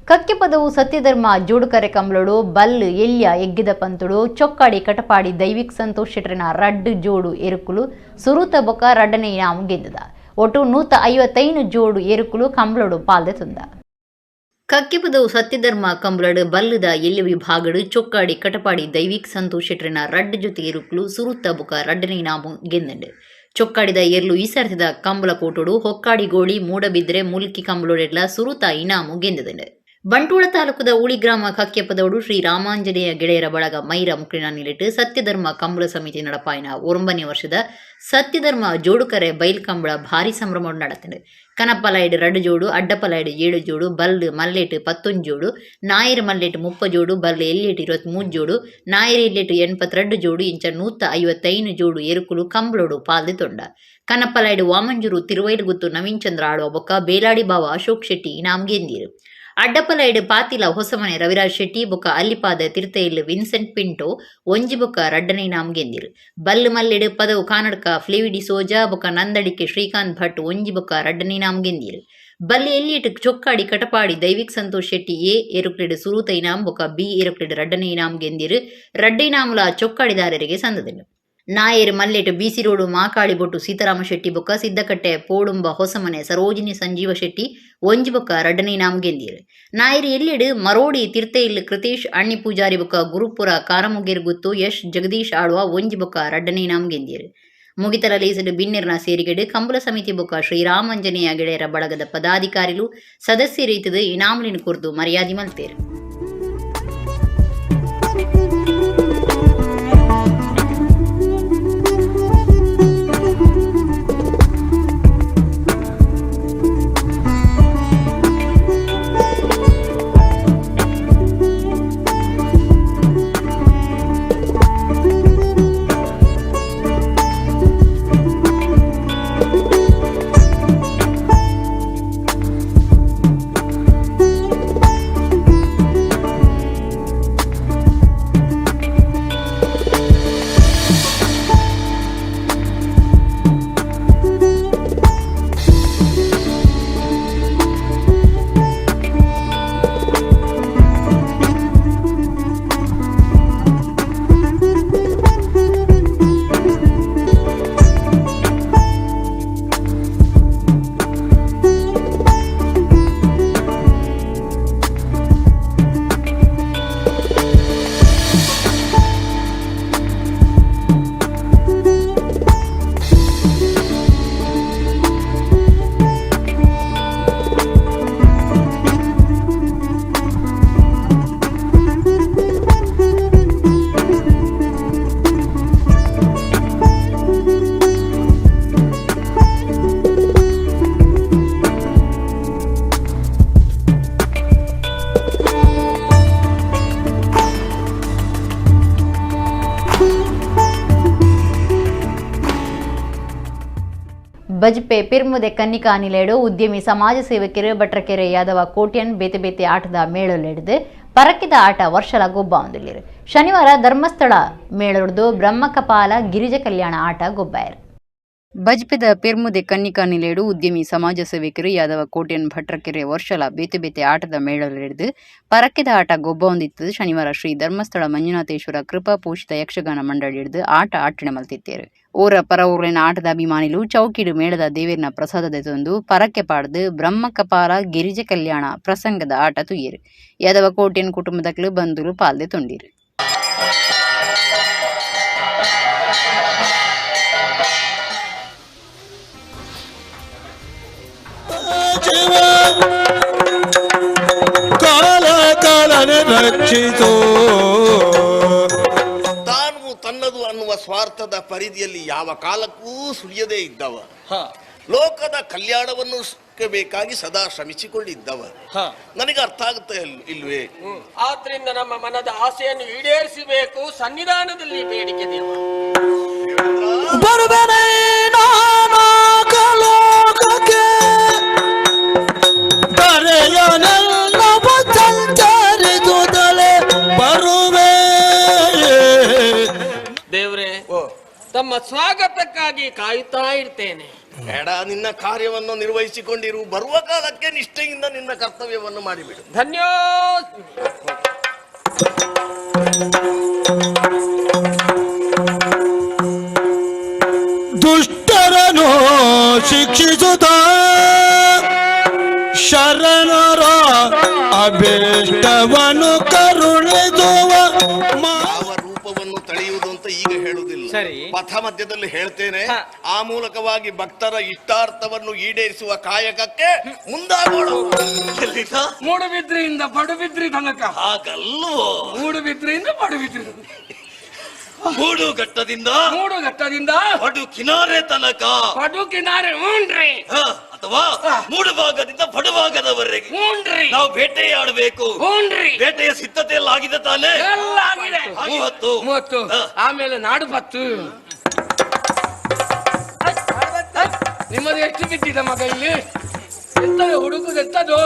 ಕಕ್ಕೆಪದವು ಸತ್ಯಧರ್ಮ ಜೋಡುಕರೆ ಕಂಬಳೋಡು ಬಲ್ಲು ಎಲ್ಯ ಎಗ್ಗಿದ ಪಂತುಡು ಚೊಕ್ಕಾಡಿ ಕಟಪಾಡಿ ದೈವಿಕ್ ಸಂತೋಷ್ ಶೆಟ್ಟರಿನ ರಡ್ಡು ಜೋಡು ಎರುಕುಲು ಸುರೂತ ಬೊಕ್ಕ ರಡ್ಡನೆ ಇನಾಮು ಗೆದ್ದದ. ಒಟ್ಟು 155 ಜೋಡು ಎರುಕುಲು ಕಂಬಳೋಡು ಪಾಲ್ದೆ ತುಂದ. ಕಕ್ಕೆಪದವು ಸತ್ಯಧರ್ಮ ಕಂಬಳಡು ಬಲ್ಲುದ ಎಲ್ಲಿ ವಿಭಾಗಡು ಚೊಕ್ಕಾಡಿ ಕಟಪಾಡಿ ದೈವಿಕ್ ಸಂತೋಷ್ ಶೆಟ್ಟರಿನ ರಡ್ಡು ಜೊತೆ ಎರುಕುಲು ಸುರೂತ ಬೊಕ್ಕ ರಡ್ಡನೆ ಇನಾಮು ಗೆಂದಂಡು. ಚೊಕ್ಕಾಡಿದ ಎರ್ಲು ಈಸರ್ತಿದ ಕಂಬಳ ಕೋಟೋಡು ಹೊಕ್ಕಾಡಿ ಗೋಳಿ ಮೂಡಬಿದ್ರೆ ಮುಲ್ಕಿ ಕಂಬಳೋಡೆಡ್ಲ ಸುರುತ ಇನಾಮು ಗೆಂದದಂಡು. ಬಂಟೂಳ ತಾಲೂಕುದ ಉಳಿ ಗ್ರಾಮ ಕಕ್ಕೆಪದೋಡು ಶ್ರೀ ರಾಮಾಂಜನೇಯ ಗೆಳೆಯರ ಬಳಗ ಮೈರ ಮುಕ್ಳಿನ ನಿಲಿಟ್ಟು ಸತ್ಯಧರ್ಮ ಕಂಬಳ ಸಮಿತಿ ನಡಪಾಯಿನ 9ನೇ ವರ್ಷದ ಸತ್ಯಧರ್ಮ ಜೋಡುಕರೆ ಬೈಲ್ ಕಂಬಳ ಭಾರಿ ಸಂಭ್ರಮ நடத்துண்டு. ಕನಪಲೈಡ್ 2 ಜೋಡು, ಅಡ್ಡಪಲೈಡ್ 7 ಜೋಡು, ಬಲ್ಲು ಮಲ್ಲೇಟು 11 ಜೋಡು, ನಾಯರ್ ಮಲ್ಲೇಟು 30 ಜೋಡು, ಬಲ್ಲು ಎಲ್ಲೇಟು 23 ಜೋಡು, ನಾಯರ್ ಎಲ್ಲೇಟು 82 ಜೋಡು ಇಂಚ 155 ಜೋಡು ಎರುಕುಲು ಕಂಬಳೋಡು ಪಾಲ್ದೆ ತೊಂಡ. ಕನಪಲೈಡ್ ವಾಮಂಜೂರು ತಿರುವೈಲುಗುತ್ತು ನವೀನ್ ಚಂದ್ರ ಆಳುವ ಬೊಕ್ಕ ಬೇಲಾಡಿ ಬಾವ ಅಶೋಕ್ ಶೆಟ್ಟಿ ಇನಾಮ್ ಗೆಂದಿರು. ಅಡ್ಡಪಲೈಡ್ ಪಾತಿಲ ಹೊಸಮನೆ ರವಿರಾಜ್ ಶೆಟ್ಟಿ ಬೊಕ್ಕ ಅಲ್ಲಿಪಾದ ತಿರ್ತೈಲ್ ವಿನ್ಸೆಂಟ್ ಪಿಂಟೋ ಒಂಜಿ ಬೊಕ್ಕ ರಡ್ಡನೆ ಇನಾಮ್ ಗೆಂದಿರು. ಬಲ್ಲು ಮಲ್ಲೆಡು ಪದವು ಕಾನಡ್ಕ ಫ್ಲೇವಿಡಿ ಸೋಜಾ ಬೊಕ್ಕ ನಂದಡಿಕೆ ಶ್ರೀಕಾಂತ್ ಭಟ್ ಒಂಜಿ ಬೊಕ್ಕ ರಡ್ಡನೆ ಇನಾಮ್ ಗೆಂದಿರು. ಬಲ್ಲೆ ಎಲ್ಲಿಟ್ಟು ಚೊಕ್ಕಾಡಿ ಕಟಪಾಡಿ ದೈವಿಕ್ ಸಂತೋಷ್ ಶೆಟ್ಟಿ ಎ ಏರುಕ್ಲೆಡ್ ಸುರೂತ ಇನಾಮ್ ಬೊಕ್ಕ ಬಿ ಏರುಕ್ಲೆಡ್ ರಡ್ಡನೆ ಇನಾಮ್ ಗೆಂದಿರು. ರಡ್ಡೆ ಇನಾಮುಲ ಚೊಕ್ಕಾಡಿದಾರರಿಗೆ ಸಂದದನು. ನಾಯರ್ ಮಲ್ಲೆಟ್ ಬಿಸಿ ರೋಡು ಮಾಕಾಳಿ ಬೊಟ್ಟು ಸೀತಾರಾಮ ಶೆಟ್ಟಿ ಬೊಕ್ಕ ಸಿದ್ದಕಟ್ಟೆ ಪೋಡುಂಬ ಹೊಸಮನೆ ಸರೋಜಿನಿ ಸಂಜೀವ ಶೆಟ್ಟಿ ಒಂಜಿ ಬೊಕ್ಕ ರಡ್ಡನೆ ಇನಾಮ್ ಗೆಂದಿರು. ನಾಯರ್ ಎಲ್ಲಿಡು ಮರೋಡಿ ತಿರ್ತೈಲ್ ಕೃತೇಶ್ ಅಣ್ಣಿ ಪೂಜಾರಿ ಬೊಕ್ಕ ಗುರುಪುರ ಕಾರಮುಗೇರ್ ಗುತ್ತು ಯಶ್ ಜಗದೀಶ್ ಆಳ್ವ ಒಂಜಿ ಬೊಕ್ಕ ರಡ್ಡನೆ ಇನಾಮ್ ಗೆಂದಿರು. ಮುಗಿತಲ ಲೇಸಡು ಬಿನ್ನೆರ್ನ ಸೇರಿಗೆಡು ಕಂಬಳ ಸಮಿತಿ ಬೊಕ್ಕ ಶ್ರೀರಾಮಾಂಜನೇಯ ಗೆಳೆಯರ ಬಳಗದ ಪದಾಧಿಕಾರಿಲು ಸದಸ್ಯರೀತದ ಇನಾಮುಲಿನ ಕುರಿತು ಮರ್ಯಾದೆ ಮಲ್ತೇರು. ಬಜ್ಪೆ ಪಿರ್ಮುದೆ ಕನ್ನಿಕಾ ನಿಲೇಡು ಉದ್ಯಮಿ ಸಮಾಜ ಸೇವಕರು ಭಟ್ರಕೆರೆ ಯಾದವ ಕೋಟ್ಯನ್ ಬೇತೆ ಬೇತೆ ಆಟದ ಮೇಳಲೆಡ್ದು ಪರಕ್ಕಿದ ಆಟ ವರ್ಷಲ ಗೊಬ್ಬ ಹೊಂದಿಲ್ಲಿರು. ಶನಿವಾರ ಧರ್ಮಸ್ಥಳ ಮೇಳೊಡ್ದು ಬ್ರಹ್ಮಕಪಾಲ ಗಿರಿಜ ಕಲ್ಯಾಣ ಆಟ ಗೊಬ್ಬಾಯರು. ಬಜ್ಪೆದ ಪಿರ್ಮುದೆ ಕನ್ನಿಕಾ ನಿಲೇಡು ಉದ್ಯಮಿ ಸಮಾಜ ಸೇವಕರು ಯಾದವ ಕೋಟ್ಯನ್ ಭಟ್ರಕೆರೆ ವರ್ಷಲ ಬೇತೆ ಬೇತೆ ಆಟದ ಮೇಳಲೆಡ್ದು ಪರಕ್ಕಿದ ಆಟ ಗೊಬ್ಬ ಹೊಂದಿತ್ತು. ಶನಿವಾರ ಶ್ರೀ ಧರ್ಮಸ್ಥಳ ಮಂಜುನಾಥೇಶ್ವರ ಕೃಪಾ ಪೋಷಿತ ಯಕ್ಷಗಾನ ಮಂಡಳಿ ಹಿಡಿದು ಆಟ ಆಟಣೆ ಮಲ್ತಿತ್ತೇರು. ಊರ ಪರ ಊರಿನ ಆಟದ ಅಭಿಮಾನಿಲು ಚೌಕಿಡು ಮೇಳದ ದೇವೇರ್ನ ಪ್ರಸಾದದ ತಂದು ಪರಕ್ಕೆ ಪಾಡ್ದು ಬ್ರಹ್ಮಕಪಾಲ ಗಿರಿಜ ಕಲ್ಯಾಣ ಪ್ರಸಂಗದ ಆಟ ತುಯ್ಯರು. ಯಾದವ ಕೋಟ್ಯನ್ ಕುಟುಂಬದಕ್ಲು ಬಂಧುಲು ಪಾಲ್ದೆ ತೊಂಡಿರು. ಕಾಲ ಕಾಲನೆ ರಕ್ಷಿತೋ. ತಾನು ತನ್ನದು ಅನ್ನುವ ಸ್ವಾರ್ಥದ ಪರಿಧಿಯಲ್ಲಿ ಯಾವ ಕಾಲಕ್ಕೂ ಸುಳಿಯದೇ ಇದ್ದವ, ಲೋಕದ ಕಲ್ಯಾಣವನ್ನು ಬೇಕಾಗಿ ಸದಾ ಶ್ರಮಿಸಿಕೊಂಡಿದ್ದವ. ನನಗೆ ಅರ್ಥ ಆಗುತ್ತೆ ಇಲ್ವೇ? ಆದ್ರಿಂದ ನಮ್ಮ ಮನದ ಆಸೆಯನ್ನು ಈಡೇರಿಸಬೇಕು ಸನ್ನಿಧಾನದಲ್ಲಿ ಬೇಡಿಕೆ ದೇವ. ದೇವ್ರೆ, ತಮ್ಮ ಸ್ವಾಗತಕ್ಕಾಗಿ ಕಾಯುತ್ತಾ ಇರ್ತೇನೆ. ಬೇಡ, ನಿನ್ನ ಕಾರ್ಯವನ್ನು ನಿರ್ವಹಿಸಿಕೊಂಡಿರು. ಬರುವ ಕಾಲಕ್ಕೆ ನಿಷ್ಠೆಯಿಂದ ನಿನ್ನ ಕರ್ತವ್ಯವನ್ನು ಮಾಡಿಬಿಡು. ಧನ್ಯೋ. ದುಷ್ಟರನು ಶಿಕ್ಷಿಸುತ್ತ ಶರಣರ ಅಭೀಷ್ಟವನ್ನು ಕರುಣಿಸುವ. ಯಾವ ರೂಪವನ್ನು ತಳೆಯುವುದು ಅಂತ ಈಗ ಹೇಳುವುದಿಲ್ಲ, ಪಥ ಮಧ್ಯದಲ್ಲಿ ಹೇಳ್ತೇನೆ. ಆ ಮೂಲಕವಾಗಿ ಭಕ್ತರ ಇಷ್ಟಾರ್ಥವನ್ನು ಈಡೇರಿಸುವ ಕಾಯಕಕ್ಕೆ ಮುಂದಾಗೋಣ. ಮೂಡುಬಿದ್ರಿಯಿಂದ ಪಡುಬಿದ್ರಿ ತನಕ. ಹಾಗಲ್ವೋ? ಮೂಡುಬಿದ್ರಿಯಿಂದ ಪಡುಬಿದ್ರಿ, ಮೂಡುಘಟ್ಟದಿಂದ ಮೂಡುಘಟ್ಟದಿಂದ ಪಡು ಕಿನಾರೆ ತನಕ. ಪಡು ಕಿನಾರೆ ಹೂನ್ರಿ, ಅಥವಾ ಮೂಡುಭಾಗದಿಂದ ಪಡುಭಾಗದವರೆಗೆ ಹೂನ್ರಿ. ನಾವು ಬೇಟೆಯಾಡಬೇಕು. ಹೂನ್ರಿ. ಬೇಟೆಯ ಸಿದ್ಧತೆ ಎಲ್ಲ ಆಗಿದೆ ತಾನೇ? ಎಲ್ಲ ಆಗಿದೆ. 30 30, ಆಮೇಲೆ ನಾಡು 10. ನಿಮ್ಮದು ಎಷ್ಟು ಬಿದ್ದಿದೆ ಮಗ ಇಲ್ಲಿ? ಎಂತದು ಹುಡುಕುದು? ಎಂತದು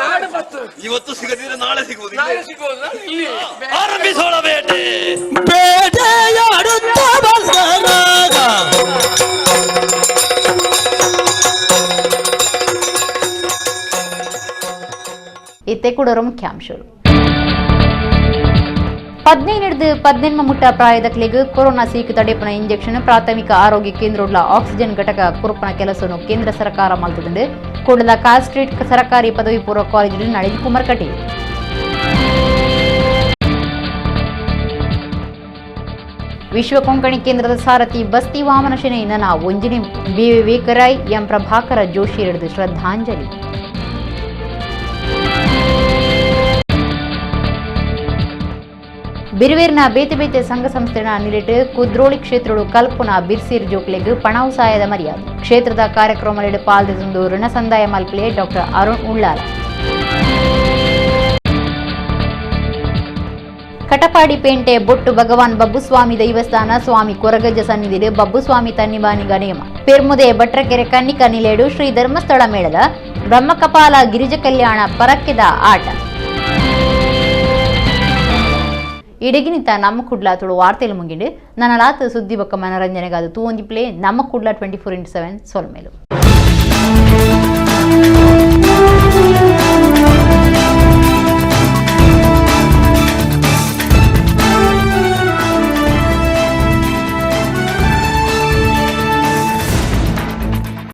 ನಾಡು 10. ಇವತ್ತು ಸಿಗದಿದ್ರೆ ನಾಳೆ ಸಿಗುವುದು. ನಾಳೆ ಸಿಗುವುದು ಇಲ್ಲಿ. ಆರಂಭಿಸೋಣ ಬೇಟೆ. ಬೇಟೆಯಾಡುತ್ತ ಬಂದರಾಗ ಇತ್ತೆ ಕೂಡರ ಮುಖ್ಯಾಂಶಗಳು. 15 18 ಮುಟ್ಟ ಪ್ರಾಯದಕ್ಲೆಗ್ ಕೊರೋನಾ ಸೀಕು ತಡೆಪುನ ಇಂಜೆಕ್ಷನ್ ಪ್ರಾಥಮಿಕ ಆರೋಗ್ಯ ಕೇಂದ್ರಗಳ ಆಕ್ಸಿಜನ್ ಘಟಕ ಕೊರಪುನ ಕೆಲಸವನ್ನು ಕೇಂದ್ರ ಸರ್ಕಾರ ಮಲ್ತದಂಡು ಕೂಡಲ ಕಾರ್ ಸ್ಟ್ರೀಟ್ ಸರಕಾರಿ ಪದವಿ ಪೂರ್ವ ಕಾಲೇಜಿನಲ್ಲಿ ನಳಿನ್ ಕುಮಾರ್ ಕಟೀಲ್. ವಿಶ್ವ ಕೊಂಕಣಿ ಕೇಂದ್ರದ ಸಾರಥಿ ಬಸ್ತಿ ವಾಮನ ಶೆಣೈ ನನ ಒಂಜಿನಿ ಬಿ ವಿವೇಕರಾಯ್ ಎಂ ಪ್ರಭಾಕರ ಜೋಶಿ ಹಿಡಿದು ಶ್ರದ್ಧಾಂಜಲಿ. ಬಿರುವೇರ್ನ ಬೇತೆ ಬೇತೆ ಸಂಘ ಸಂಸ್ಥೆನ ನಿಲಿಟ್ಟು ಕುದ್ರೋಳಿ ಕ್ಷೇತ್ರಡು ಕಲ್ಪುನ ಬಿರ್ಸೀರ್ ಜೋಕ್ಲೆಗ್ ಪಣವು ಸಾಯದ ಮರ್ಯಾದೆ. ಕ್ಷೇತ್ರದ ಕಾರ್ಯಕ್ರಮದಲ್ಲಿ ಪಾಲ್ದಿಸೊಂದು ಋಣ ಸಂದಾಯ ಮಲ್ಪಲೆ ಡಾಕ್ಟರ್ ಅರುಣ್ ಉಳ್ಳಾಲ. ಕಟಪಾಡಿ ಪೇಂಟೆ ಬೊಟ್ಟು ಭಗವಾನ್ ಬಬ್ಬುಸ್ವಾಮಿ ದೈವಸ್ಥಾನ ಸ್ವಾಮಿ ಕೊರಗಜ್ಜ ಸನ್ನಿಧಿಡು ಬಬ್ಬುಸ್ವಾಮಿ ತನ್ನಿಬಾನಿಗ ನೇಮ. ಪೆರ್ಮುದೆ ಭಟ್ರಕೆರೆ ಕನ್ನಿಕ ನಿಲೇಡು ಶ್ರೀ ಧರ್ಮಸ್ಥಳ ಮೇಳದ ಬ್ರಹ್ಮಕಪಾಲ ಗಿರಿಜ ಕಲ್ಯಾಣ ಪರಕ್ಕೆದ ಆಟ. ಇಡಗಿನಿತ ನಮ್ಮ ಕುಡ್ಲ ತುಳು ವಾರ್ತೆಲು ಮುಂಗಿಂಡು ನನ್ನ ಲಾತ್ ಸುದ್ದಿ ಬೊಕ್ಕ ಮನರಂಜನೆಗಾದ ತೂವೊಂದಿ ಪ್ಲೇ ನಮ್ಮ ಕುಡ್ಲ 24x7 ಸೊಲ್ಮೇಲು.